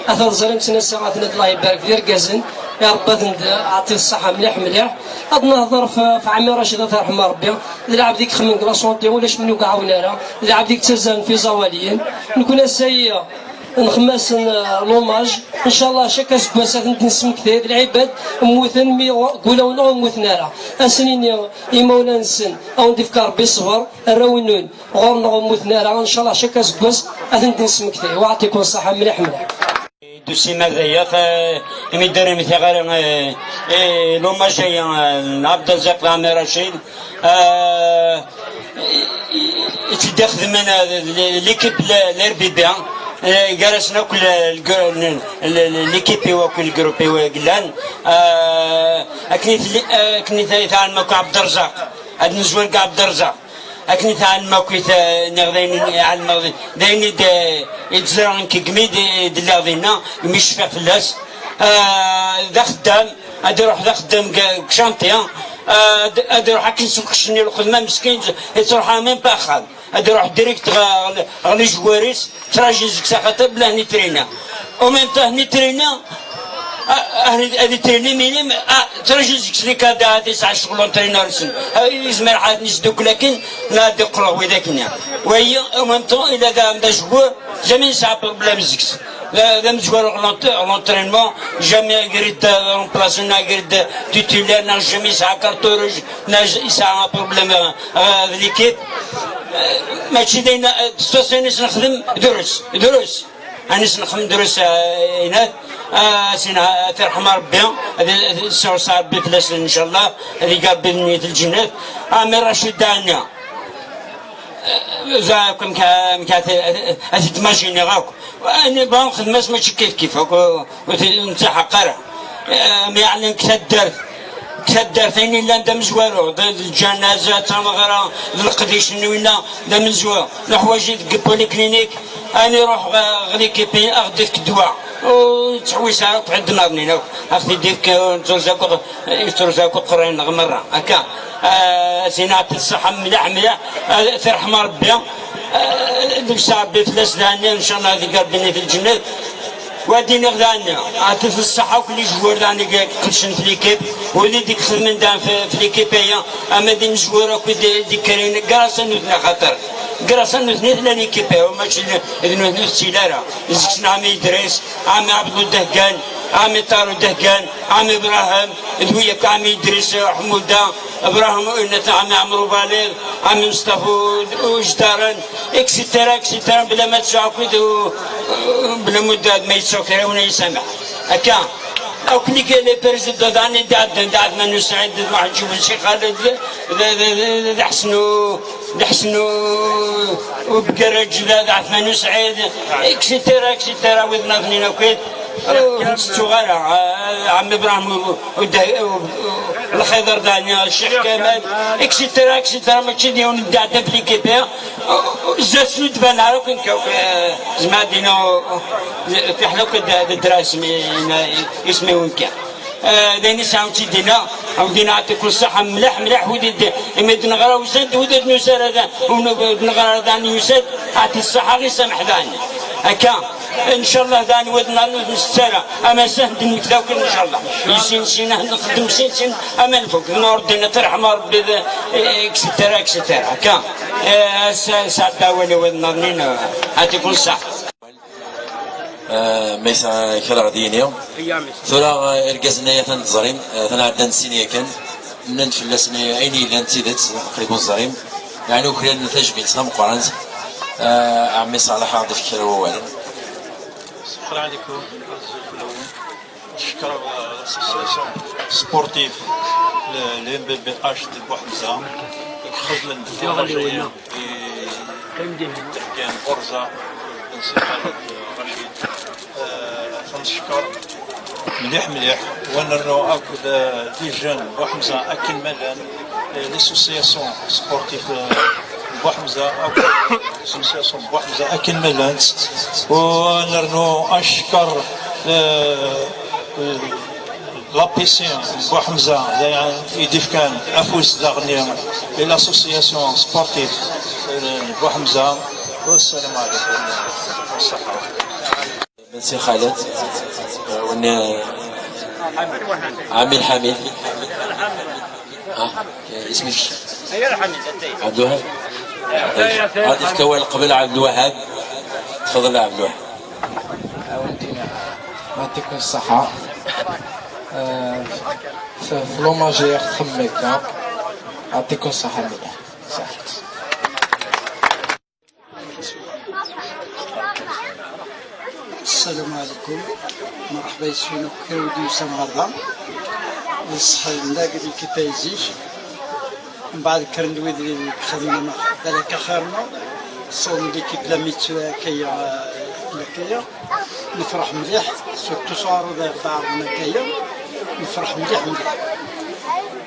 اثر زرم سنة ساعات. الله يبارك في ركازن يا رب عطي الصحة مليح مليح. هاد نهضر في عمي رشيد رحمة ربي، العب ديك خمن la santé ولاش منو كاع ونارا العب ديك تزان في زواليين نكون سيئة نخمس l'hommage ان شاء الله chaque سكواسات نسم كثير العباد موثن مي قولوا نو موثنا راه اسنين يمولا نسن او نديف ربي صبر الراونون غور نغ موثنا راه ان شاء الله chaque سكواس نسم كثير ويعطيكم الصحه مليح مليح. دوسي ماذا مي دار مثل غير l'hommage عبد الرزاق العمي رشيد تدخل من l'équipe l'RBB جالسنا كل l'équipe وكل groupe قلان اكني تعلم عبد الرزاق هاد نزور عبد الرزاق اكني تعلم كيت نغدين علم داين يتزرع كي دلا غدينا مش فلاس ذا خدام هادي يروح ذا خدام chantier هادي يروح كي نسوق الخدمه مسكين تروح même pas خاد هادي يروح direct غ les joueurs تراجي زك خاطر بلا هني ترينا au même temps هني ترينا هذه تريني minimum تراجي زك سليك هذا هذه ساعه شغل entraîneur يزمر حاد نسدوك لكن لا دقرا وذاك وهي au même temps الى ذا joueur jamais ساعه problème زكس لا مزوار l'entraînement jamais قريت remplaçant نا قريت titulaire نا jamais ساعة carton rouge نا ساعة problème l'équipe ماشي داينا ستوسينيس نخدم دروس دروس انا نخدم دروس هناك سينا ترحم ربي هذا الساعة ربي فلاس ان شاء الله هذه قابل نية الجنات امير رشيد دانيا زاكم كا تماجيني غاك انا بان خدمة ماشي كيف كيف نتاع قرا يعني كتدار كتدار ثاني لا دا مزوارو الجنازة تمغرا القديش نوينا دا مزوار الحوايج polyclinique انا روح غ l'équipe اغديك الدواء وتحويس عند ناظنين اخذي ديك ترزاكو ترزاكو قرين مرة هكا سينا الصحة مليح مليح ترحم ربي ديك الساعة بفلاس داني ان شاء الله هذيك ربي في الجنة واديني غدانا عطيت الصحة وكل joueur داني قدشن في l'équipe ولي ديك خدمة دان في l'équipe هي اما دي joueur دي, دي كرين كراسا نوثنا خاطر كراسا نوثني لا l'équipe وماشي نوثني سيلارا زكسنا عمي ادريس عمي عبد الدهقان عمي طارو دهقان عمي ابراهيم دويك عمي ادريس حموده ابراهيم عمي عمرو بالغ عمي مصطفى وجدارن et cetera et cetera بلا ما تسعوا بلا مدة ما يتسوكر ولا يسامح هكا او كلي les présidents داني داد داد من سعيد واحد نشوف الشيخ خالد ذا حسنو ذا حسنو وبقرج ذا عثمان سعيد et cetera et cetera وذنا ثنين وكيد ستو عمي ابراهيم الخضر داني الشيخ كمال et cetera et cetera ماشي ديال دادا في l'équipe زاد شنو تبان عروك زعما دينا في حلوك الدراس اسمي وكا دايني ساعة دينا ودينا يعطيكم الصحة ملاح ملاح ودي إما نغرا وسد ودي نسال هذا ونغرا هذا يسد عطي الصحة غير سامح داني هكا ان شاء الله داني ودنا نسترى اما سهل نكتاوك ان شاء الله يسين سين نخدم سين سين اما الفوق نور الدين ترحم ربي et cetera et cetera هكا سعد ولي ودنا يعطيكم الصحة. ما يسعى كرا غادي ثورا إركازنا ثان تزريم ثان عدنا سينيا كان نن فلاسنا أين إلا نتيدت قريب الزريم يعني وكلان تجميل سام قرانت عمي صالح غادي فكر هو. السلام عليكم. نشكر l'association sportive ال MBBH de بوحمزة خدمة تحكي برزة بن سي خالد رشيد. تنشكر مليح مليح ونرنو اكد les jeunes بوحمزة اكل ملان l'association sportive بوحمزة association بوحمزة اكل ملان. ونرنو اشكر l'APC بوحمزة يديف كان افوز داغني l'association sportive بوحمزة. والسلام عليكم والصحة. بن سي خالد ون عمي الحميد اسمك عبد الوهاب. غادي في كوال قبل عبد الوهاب. تفضل يا عبد الوهاب. يعطيكم الصحة. في l'hommage تخمك يعطيكم الصحة مليح. السلام عليكم، مرحبا يسونا كيرودي وسام غدا والصحة نلاقي كيفايزيش من بعد كرندوي اللي خدمنا مع بالك خيرنا صون ليكيب لاميت كيا كيا نفرح مليح سورتو صاروا ذا بعضنا كيا نفرح مليح مليح.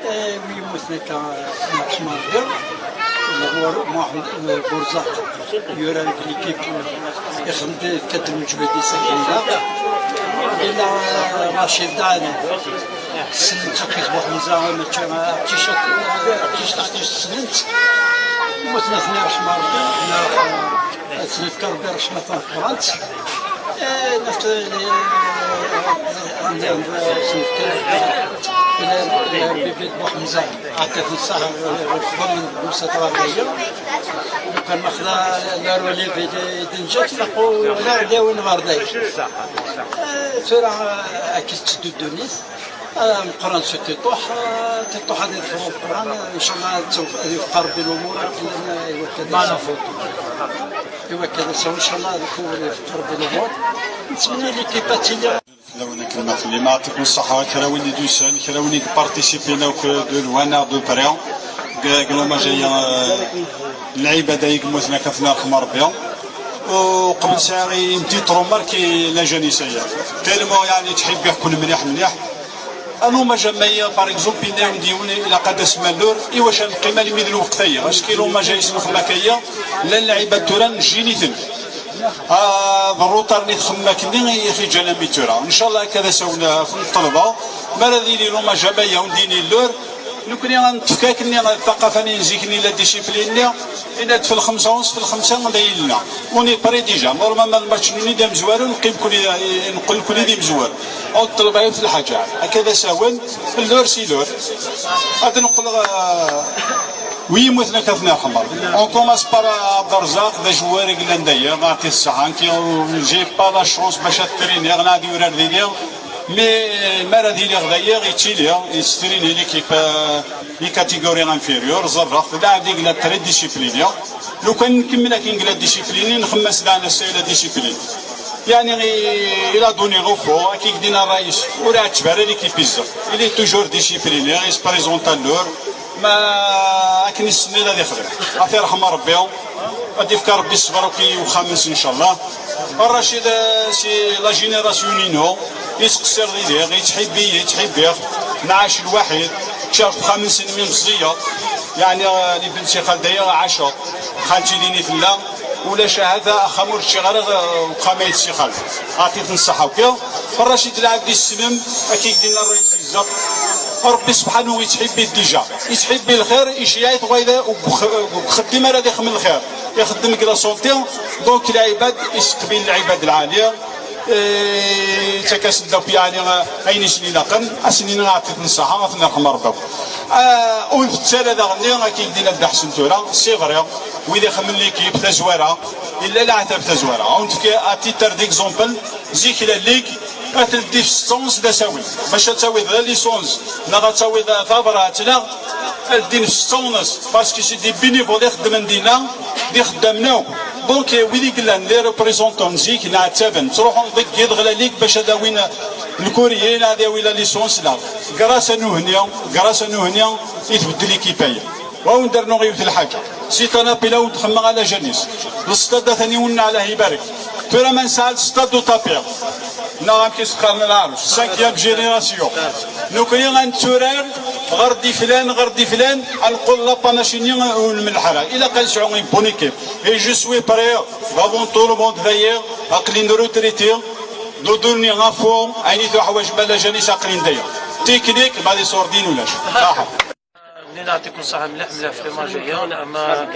ويموتنا كرحمة ربي محمد بورزاق يورا ليكيب يخدم كدر المجهود ساكنة إلا رشيد دعنا سنت كيف بوحمزة ما تيش تحتاج سنت موتنا ثني رحمة ربي تنذكر ربي رحمة فرانت بيبي بوحمزة عطيت الصحة والفضل من موسى طوالية. لو كان ماخذا لا رولي في دنجات لقوا لا داوين غارداي ترى أكيد تدو دونيس القران سو تيطوح تيطوح هذه القران ان شاء الله يفقر بالامور ايوا كذا معنا فوتو ايوا كذا ان شاء الله يفقر بالامور. نتمنى ليكيبات اللي لونا كلمة اللي ما يعطيكم الصحة كراوني دوسان كراوني بارتيسيبينا دو لوانا دو بريون قالوا ما جاية اللعيبة دايق موتنا كثنا رحمة ربي. وقبل ساعة يمتي تروماركي لا جانيسية تالمو يعني تحب يكون مليح مليح. أنا ما جمعية باغ اكزومبل بينا نديوني إلى قدس مالور إوا شان القيمة اللي ميدلو وقتية اسكيلو ما جاي يسنخ ماكية لا اللعيبة توران جينيتن ضروطار اللي تخمم كني يا اخي جانا ميتورا ان شاء الله كذا سونا في الطلبة ما راه لي ما جمعية ونديني اللور لو كان غنتفكاكني الثقافة نزيكني la discipline الا في 5:30 في 5 دايلنا on est prêt déjà normalement الماتش نوني دا مزوار نقيم كل نقول كل دي مزوار او الطلبة في الحاجة هكذا ساون l'heure c'est l'heure غادي نقول وي موتنا كثنا الحمر on commence par عبد الرزاق ذا joueur قلنا ندير نعطي الصحة كي j'ai pas la chance باش تريني غنادي ورا ديالي mais ما راه ديالي غدايا يتيلي يستريني l'équipe les catégories inférieures زرق لاعب ديك très discipliné. لو كان نكمل كي نقلا discipliné نخمس لنا السيله discipliné يعني il a donné غوفو كي دينا الرئيس ولا تبان l'équipe بزاف il est toujours discipliné il se présente à l'heure ما كاين السنة غادي يخدم عطي رحمه ربي غادي يفكر ربي الصبر وكي وخامس ان شاء الله. الرشيد c'est la génération نينو يتقصر ديالي يتحبي يتحبيه معاش الوحيد شاف 5 سنين من مزية يعني اللي بنتي خالدية 10 خالتي ليني فلا ولا شهادة خمر شي غير وقامت شي خالد عطيت الصحة وكا. الرشيد العبد السلم اكيد دينا الرئيس الزق ربي سبحانه يتحبي déjà يتحبي الخير يشيعيط غايدا وخدم راه يخدم الخير يخدم la santé donc العباد يستقبل العباد العالية تكاس دوك يعني اين سنين قن اسنين عطيت الصحة غتنا رحم ربك. ونفتال هذا غني كي دينا دا حسن تورا c'est vrai وإذا خمن l'équipe تزواره الا لا عتب تزواره ونتفكي à titre d'exemple زيك la ligue اتلدي في 6 ونص دا ساوي باش تساوي la licence لا غتساوي ثابرات لا الدين في 6 ونص parce que c'est des bénévoles يخدم دينا دي خدامنا donc ويلي قلنا les représentants زيك نعتبن تروحوا نضيق غلا ligue باش هذا وين ال courrier هذا وين la licence لا grâce à نوهنيا grâce à نوهنيا يتبدل l'équipe وين درنا غير الحاجة c'est un appel وتخمم على jeunesse ال stade ثاني ولنا عليه يبارك ترى ما نسال stade tapis نعم كيسقرنا العرش cinquième génération نوكري غنتورار غردي فلان غردي فلان نقول لا باناشيني من الحرا الا كنسعو une bonne équipe et je suis prêt devant tout le monde d'ailleurs اقلين retraité de donner un fond عيني تو حوايج بلا jeunesse اقلين داير تكنيك ما دي صوردين ولاش صح. نعطيكم الصحة مليح مليح في الماجية اما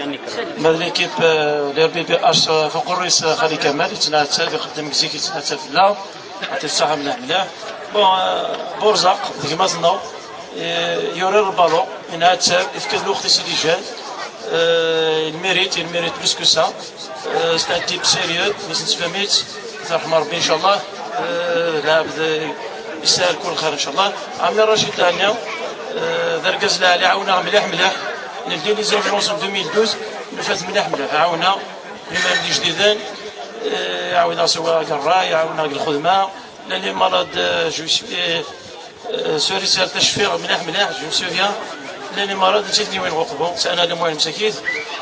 ما l'équipe ديال BBH فوق الرئيس خالي كمال يتنعتل يخدم كزيك يتنعتل في لا يعطي الصحة مليح مليح. bon بورزاق ديك ما تنو يوري البالون ينعتل يفكر الوقت سيدي جان il mérite plus que ça. C'est un type sérieux mais نتفاهميت يرحم ربي ان شاء الله. العبد يستاهل كل خير ان شاء الله. عمنا رشيد تاعنا دركز لا عاونا مليح مليح ندير les urgences 2012 فات مليح مليح عاونا لما عندي جديدان عاونا سواء الراي عاونا الخدمة لا les malades je suis سوري سير تشفير مليح مليح je souviens لا les malades نسيتني وين غقبو انا les moyens مساكيت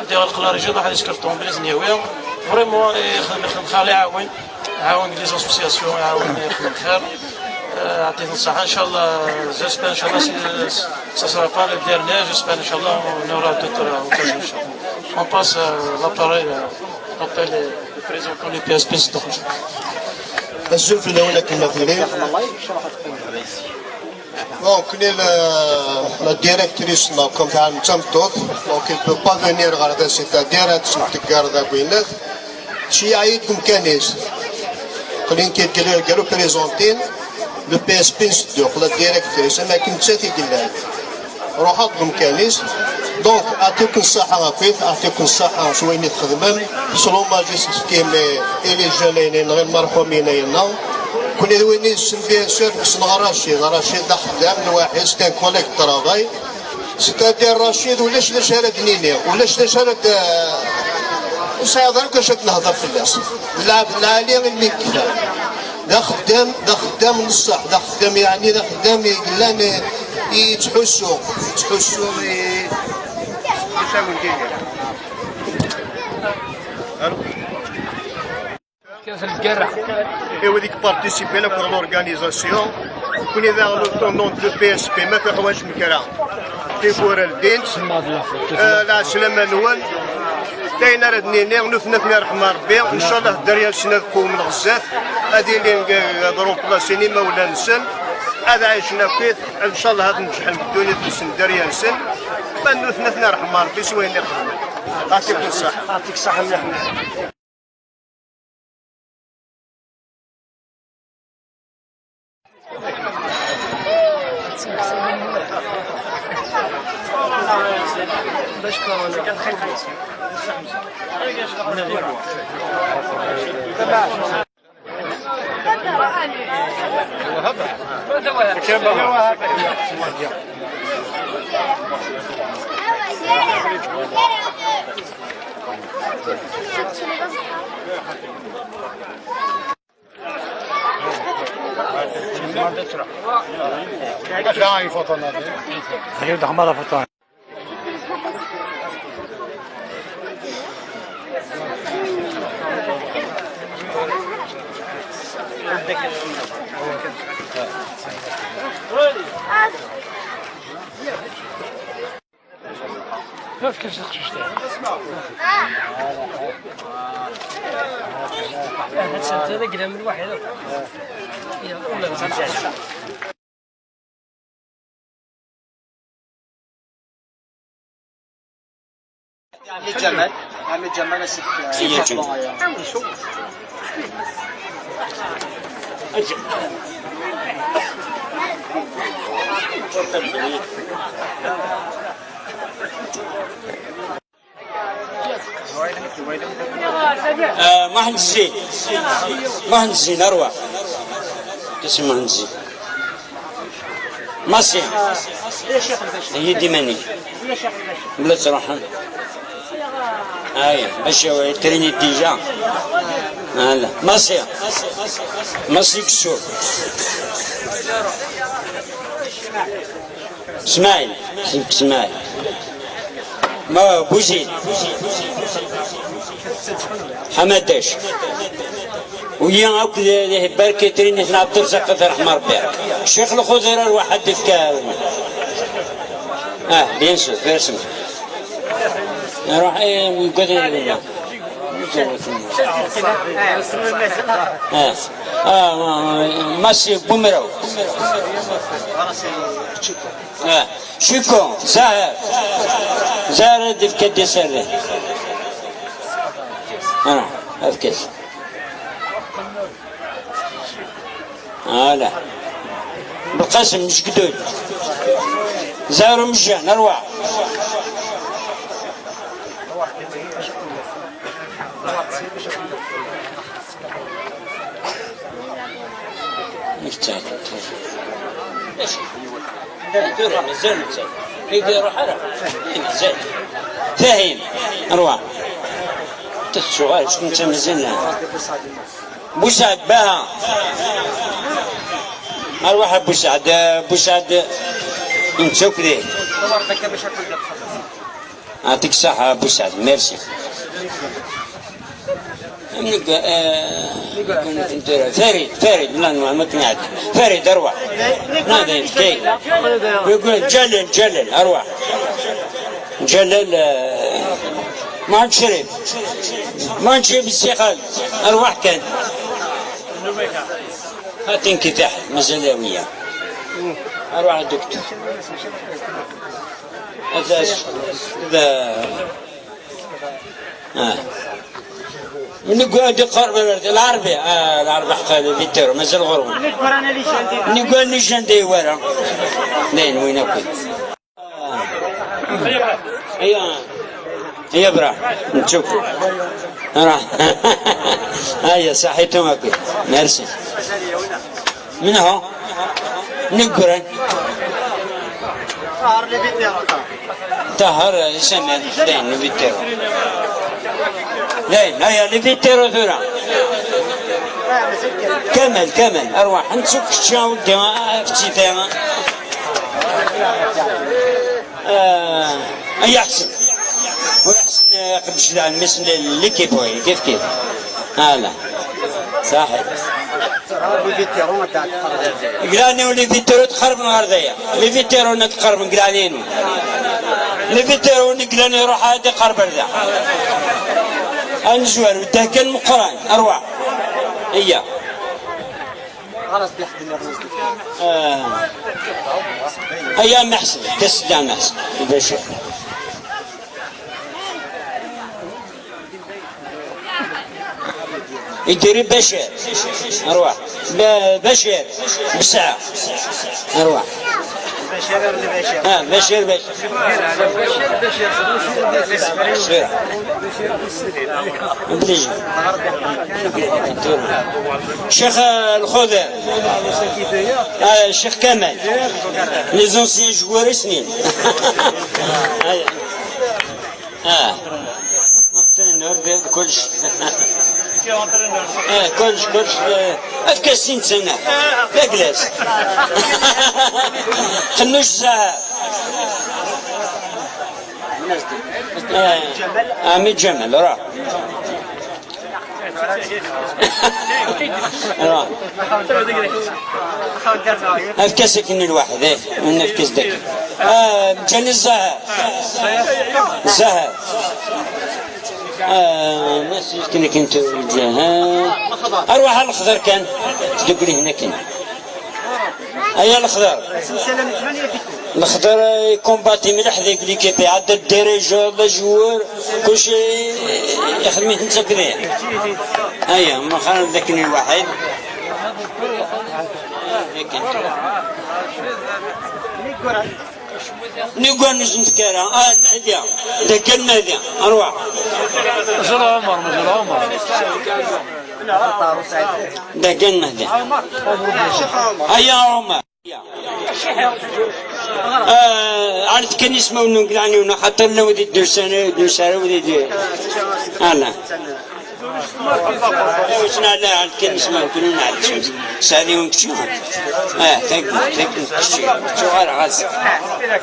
ديال القلاريجي راح يسكر طومبيل نيوي vraiment يخدم خير يعاون عاون les associations يعاون يخدم خير. عطيت الصحة إن شاء الله. j'espère إن شاء الله ça sera pas le dernier. J'espère إن شاء الله on aura d'autres occasions إن شاء الله. On passe l'appareil, l'appel du président du PSP ستوخ. الزلف الأولى كما تقولين. Donc, la directrice comme donc elle ne peut pas venir c'est-à-dire تقارد شي عيدكم كنيس قلين كي قالوا présenter le PSP نسدوق la directrice ما كنت تيقلال روحاتكم كنيس. donc اعطيكم الصحة غفيت اعطيكم الصحة شوية تخدمم سلوما جيس كيم الي جالين غير المرحومين ينا كل وين bien sûr خصنا رشيد رشيد خدام الواحد c'est un collègue travail c'est-à-dire رشيد ولاش لاش هاد نيني ولاش لاش هاد وسيهضر كاش نهضر في الناس اللاعب العالي اللي كفا ذا خدام ذا خدام نصح ذا خدام يعني ذا خدام يقلان يتحسوا تحسوا كيف القرع ايوا ديك participer là pour l'organisation كون اذا l'intendant du PSP ما في حوايج مكرا تيبور الدين لا سلامة نول داينا راه دنيني نوثنا في رحمة ربي ان شاء الله الدريال سنة تقوم من غزاف هذه اللي ضروب بلاسيني ما ولا نسن هذا عايشنا كيف ان شاء الله هذا نجح الدنيا تنسن الدريال نسن ما نوثنا في رحمة ربي سوين اللي خدمة. يعطيكم الصحة. يعطيك الصحة مليح مليح. عمي جمال عمي جمال محمد الزين، محمد الزين أروح. اسمه محمد الزين. ماسي. هي ديماني. بلا تروح. هاي باش تريني déjà. هلا ماسي. ماسي كسور. اسماعيل، اسماعيل. ما بوزيد. حمداش. ويا هاك بركة تريني عبد الرزاق رحمة ربي. الشيخ الخضير الواحد في bien sûr فيرسم. نروح ايه ويقعد ماشي بومرو. شكو زاهر زاهر ديك ديسير. افكس. لا بالقاسم مش قدود. زاهر مجان اروح. مازال فاهم اروح تشغل شكون انت مازال بوسعد باها اروح بوسعد بوسعد نتسوك ليه يعطيك الصحة بوسعد ميرسي. فريد فريد لا ما كنعد فريد اروح نادي كي يقول جلل جلل اروح جلل ما نشرب ما نشرب السيقال اروح كان هات انكتاح مازال اروح الدكتور هذا من قاعد يقرب العربي العربي حق فيتيرو مازال غربه نقول نيشان دي ورا لين وين اكل هيا هيا برا نشوف راه هيا صحيتو اكل ميرسي من هو نقرا طهر سمع لين فيتيرو لين هيا لي فيتيرو ثورا كمل كمل اروح نتسوك الشاو فتي اي احسن واحسن قبش مثل ليكيب كيف كيف هلا صحيح قلاني ولي فيتيرو تقرب من الغردية لي فيتيرو نتقرب من قلانينو لي فيتيرو نقلاني يروح هادي قرب ردا انجوار وده كان مقران اروح هي خلاص بيخدم الرز. ايام احسن كسدان احسن البشر. يديري بشير اروح بشير بساعة اروح بشير بشير بشير بشير بشير شيخ الخضر الشيخ كمال les anciens joueurs سنين entraîneur كلش كلش كلش افكاسين سنة لا كلاس خنوش ساعة عمي جمال راه راه افكاسك من الواحد ايه من افكاس داك جاني الزهر الزهر ناس كنا كنت اروح على الخضر كان تقول لي هنا كان هيا الخضر الخضر يكومباتي مليح ذيك ليكيب عدد الديريجور لا جوار كلشي يخدم انت كذا هيا ما خلنا ذاك الواحد نقول نزنت كرا المهدي ذاك المهدي اروح مازال عمر مازال عمر ذاك المهدي هيا عمر عرفت كان اسمه ونقلعني ونخاطر لو ودي دوسانه دوسانه ودي انا وشنا لا عرفت كان اسمه كنا نعرف سالي ونكشو تاك تاك كشو شو غير غاز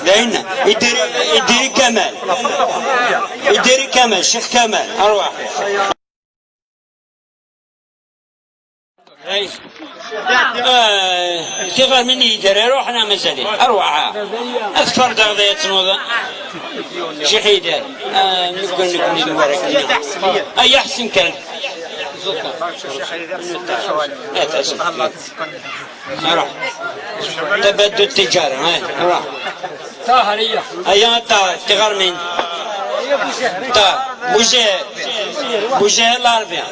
لين يديري كمال يديري كمال شيخ كمال اروح كيف من يدري روح انا مازال اروح اذكر دغدي تنوض شيخ يدير نقول لكم المبارك اي احسن كان روح تبادل التجارة روح طاهر هيا طاهر تغار مين طاهر بوجه بوجه العربية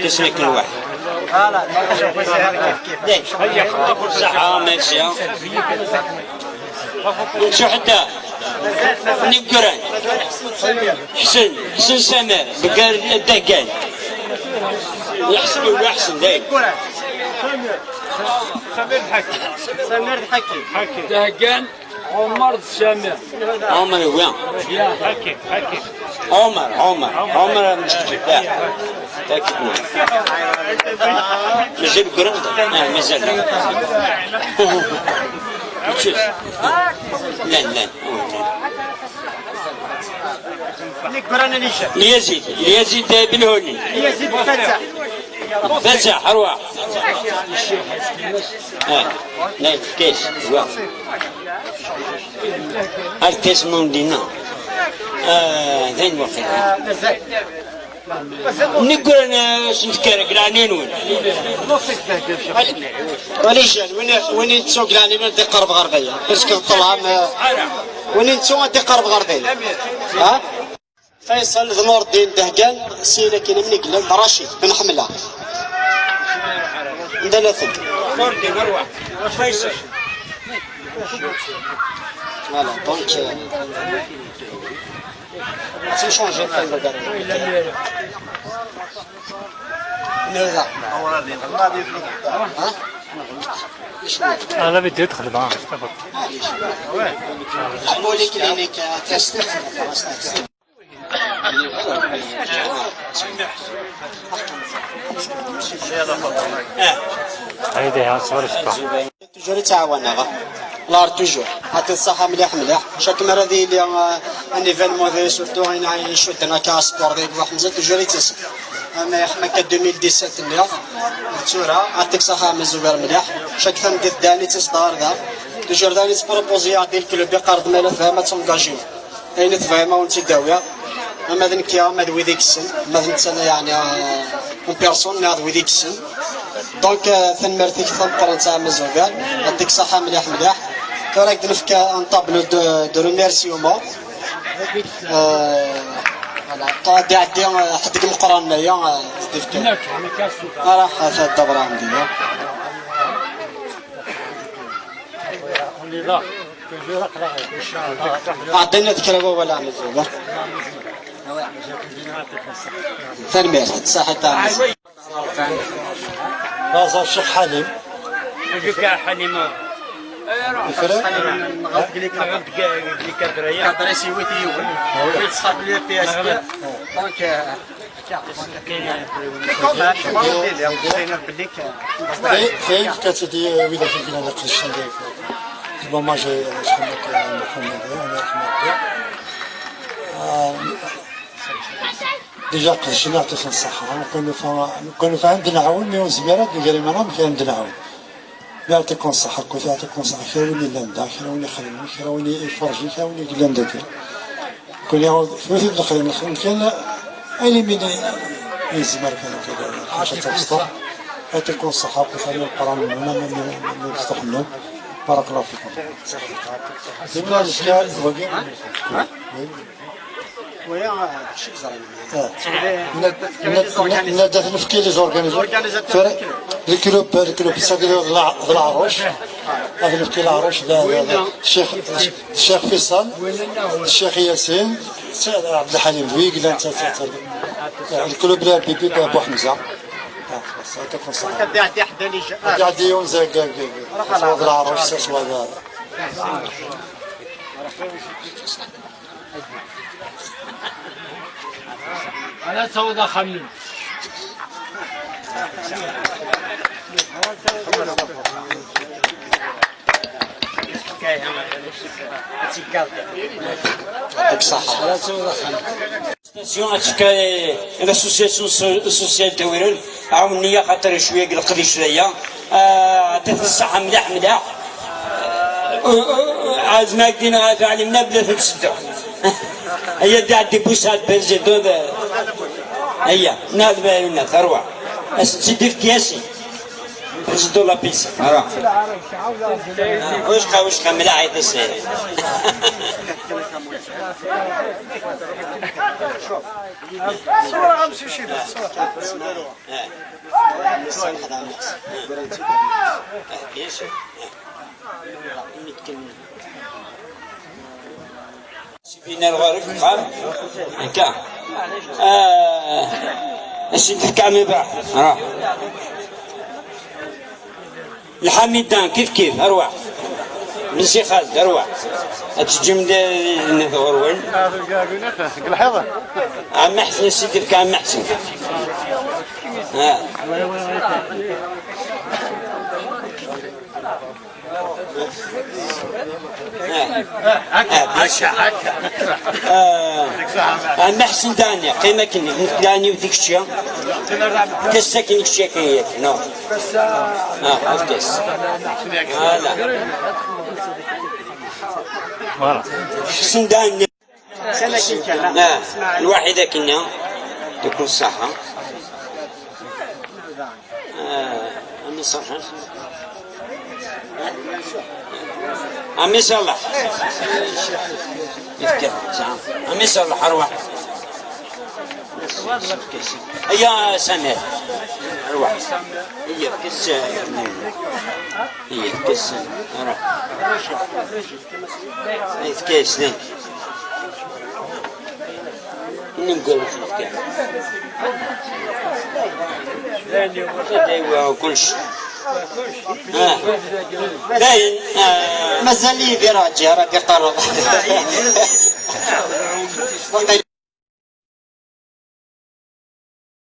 تسلك كل واحد صحة ماشي نمشيو حتى نقران حسن حسن سمير بقال الدقان يحسن ولا احسن دايك سمير الحكي سمير الحكي دهقان عمر سمير عمر وين حكي حكي عمر عمر عمر مش لا تاكد مازال قرن مازال شوف لا لا اليزيد اليزيد بالهوني اليزيد فتح فتح ارواح لا كاس الكاس موندينا ذين وقت نقول انا سنتكارك العنين وين وليشان وين وين تسوق العنين تقرب غربية parce que طلع وين تسوق تقرب غربية ها فيصل ذو نور الدين دهقان سينا كاين من قلب رشيد بن حمله عندنا ثم نور الدين اروح فيصل voilà donc c'est changé انا بدي ادخل معاه polyclinique هيدي صور toujours تعاون l'art toujours عطي الصحة مليح مليح chaque مرة ذي لي un événement ذي surtout يشدنا كا sport ذي بوحمزة toujours يتسب انا يخمك 2017 اللي تورا عطيك صحة من زبير مليح chaque ثم داني تصدر ذا toujours داني ت proposer يعطي ال club يقرض مالا فهمة تونجاجيو اين تفهمة وانت داوية اما ذنكيا ما ذوي ذيك السن ما ذنتنا يعني en personne ما ذوي ذيك السن donc ثنمرتيك ثمقرن تاع مزوغان يعطيك صحة مليح مليح راك نفك un tableau de remerciements voilà طادي عدي حدك مقرن يا ديفك راح الدبرة عندي عطينا ذكرى ولا عم الزوغان ثنميرت صحة تاع ناظر الشيخ حليم حليم فين كتدي وإذا كنا نقدش ندير l'hommage محمد الله يرحمه déjà قدشنا يعطيك الصحة نكونوا عندنا عاون mais زميرات قال ما راهم عندنا عاون يعطيكم الصحة كنت يعطيكم الصحة خير ولي لاندا خير ولي خدمي خير ولي يفرجي خير ولي لاندا كون يعاود ثلاثة نخدم نخدم كان ألي من يزمر كان كذا حاجة تبسطة يعطيكم الصحة كنت أنا القرآن من هنا من يفتح لهم بارك الله فيكم. ويا شي زرين. نادى نفكي les organisateurs ال club ال club ساكن العروش، هذا نفكي العروش، الشيخ فيصل، الشيخ ياسين، عبد الحليم دويق، ال club بي بي بو حمزة. عندي حدا لي عندي يوم زاك العروش سوا. أنا سودا خمن. يعطيك الصحة. station تفكا l'association sociale تاويرون عاوني خاطر شوية القديش ليا، عطيت الصحة ملاح ملاح. عاد ما كدينا علمنا بلا تنسدو. هيا دي عندي بوسات président، هيا ناض بالنا ثروة سيدي في كياسي président l'APC روح. واش قا ملاح يتسهل. صورة غنمشي شي صورة. فينا الغرب قام هكا السيد الكعمي باع راه الحميدان كيف كيف ارواح من سي خالد ارواح تجي من غروين عم حسن السيد الكعمي حسن. هكا هكا. عم حسن دانيا قيمة كني داني وديك الشيء كاس كاين الشيء كاين ياك نو كاس فوالا حسن دانيا الواحدة كنا تكون الصحة. عمي صالح عمي صالح عمي صالح اروح. هيا سمير اروح. هي كس هي كس اروح كاس نقول لك كلش باين. مازال يدير راه بيقرب.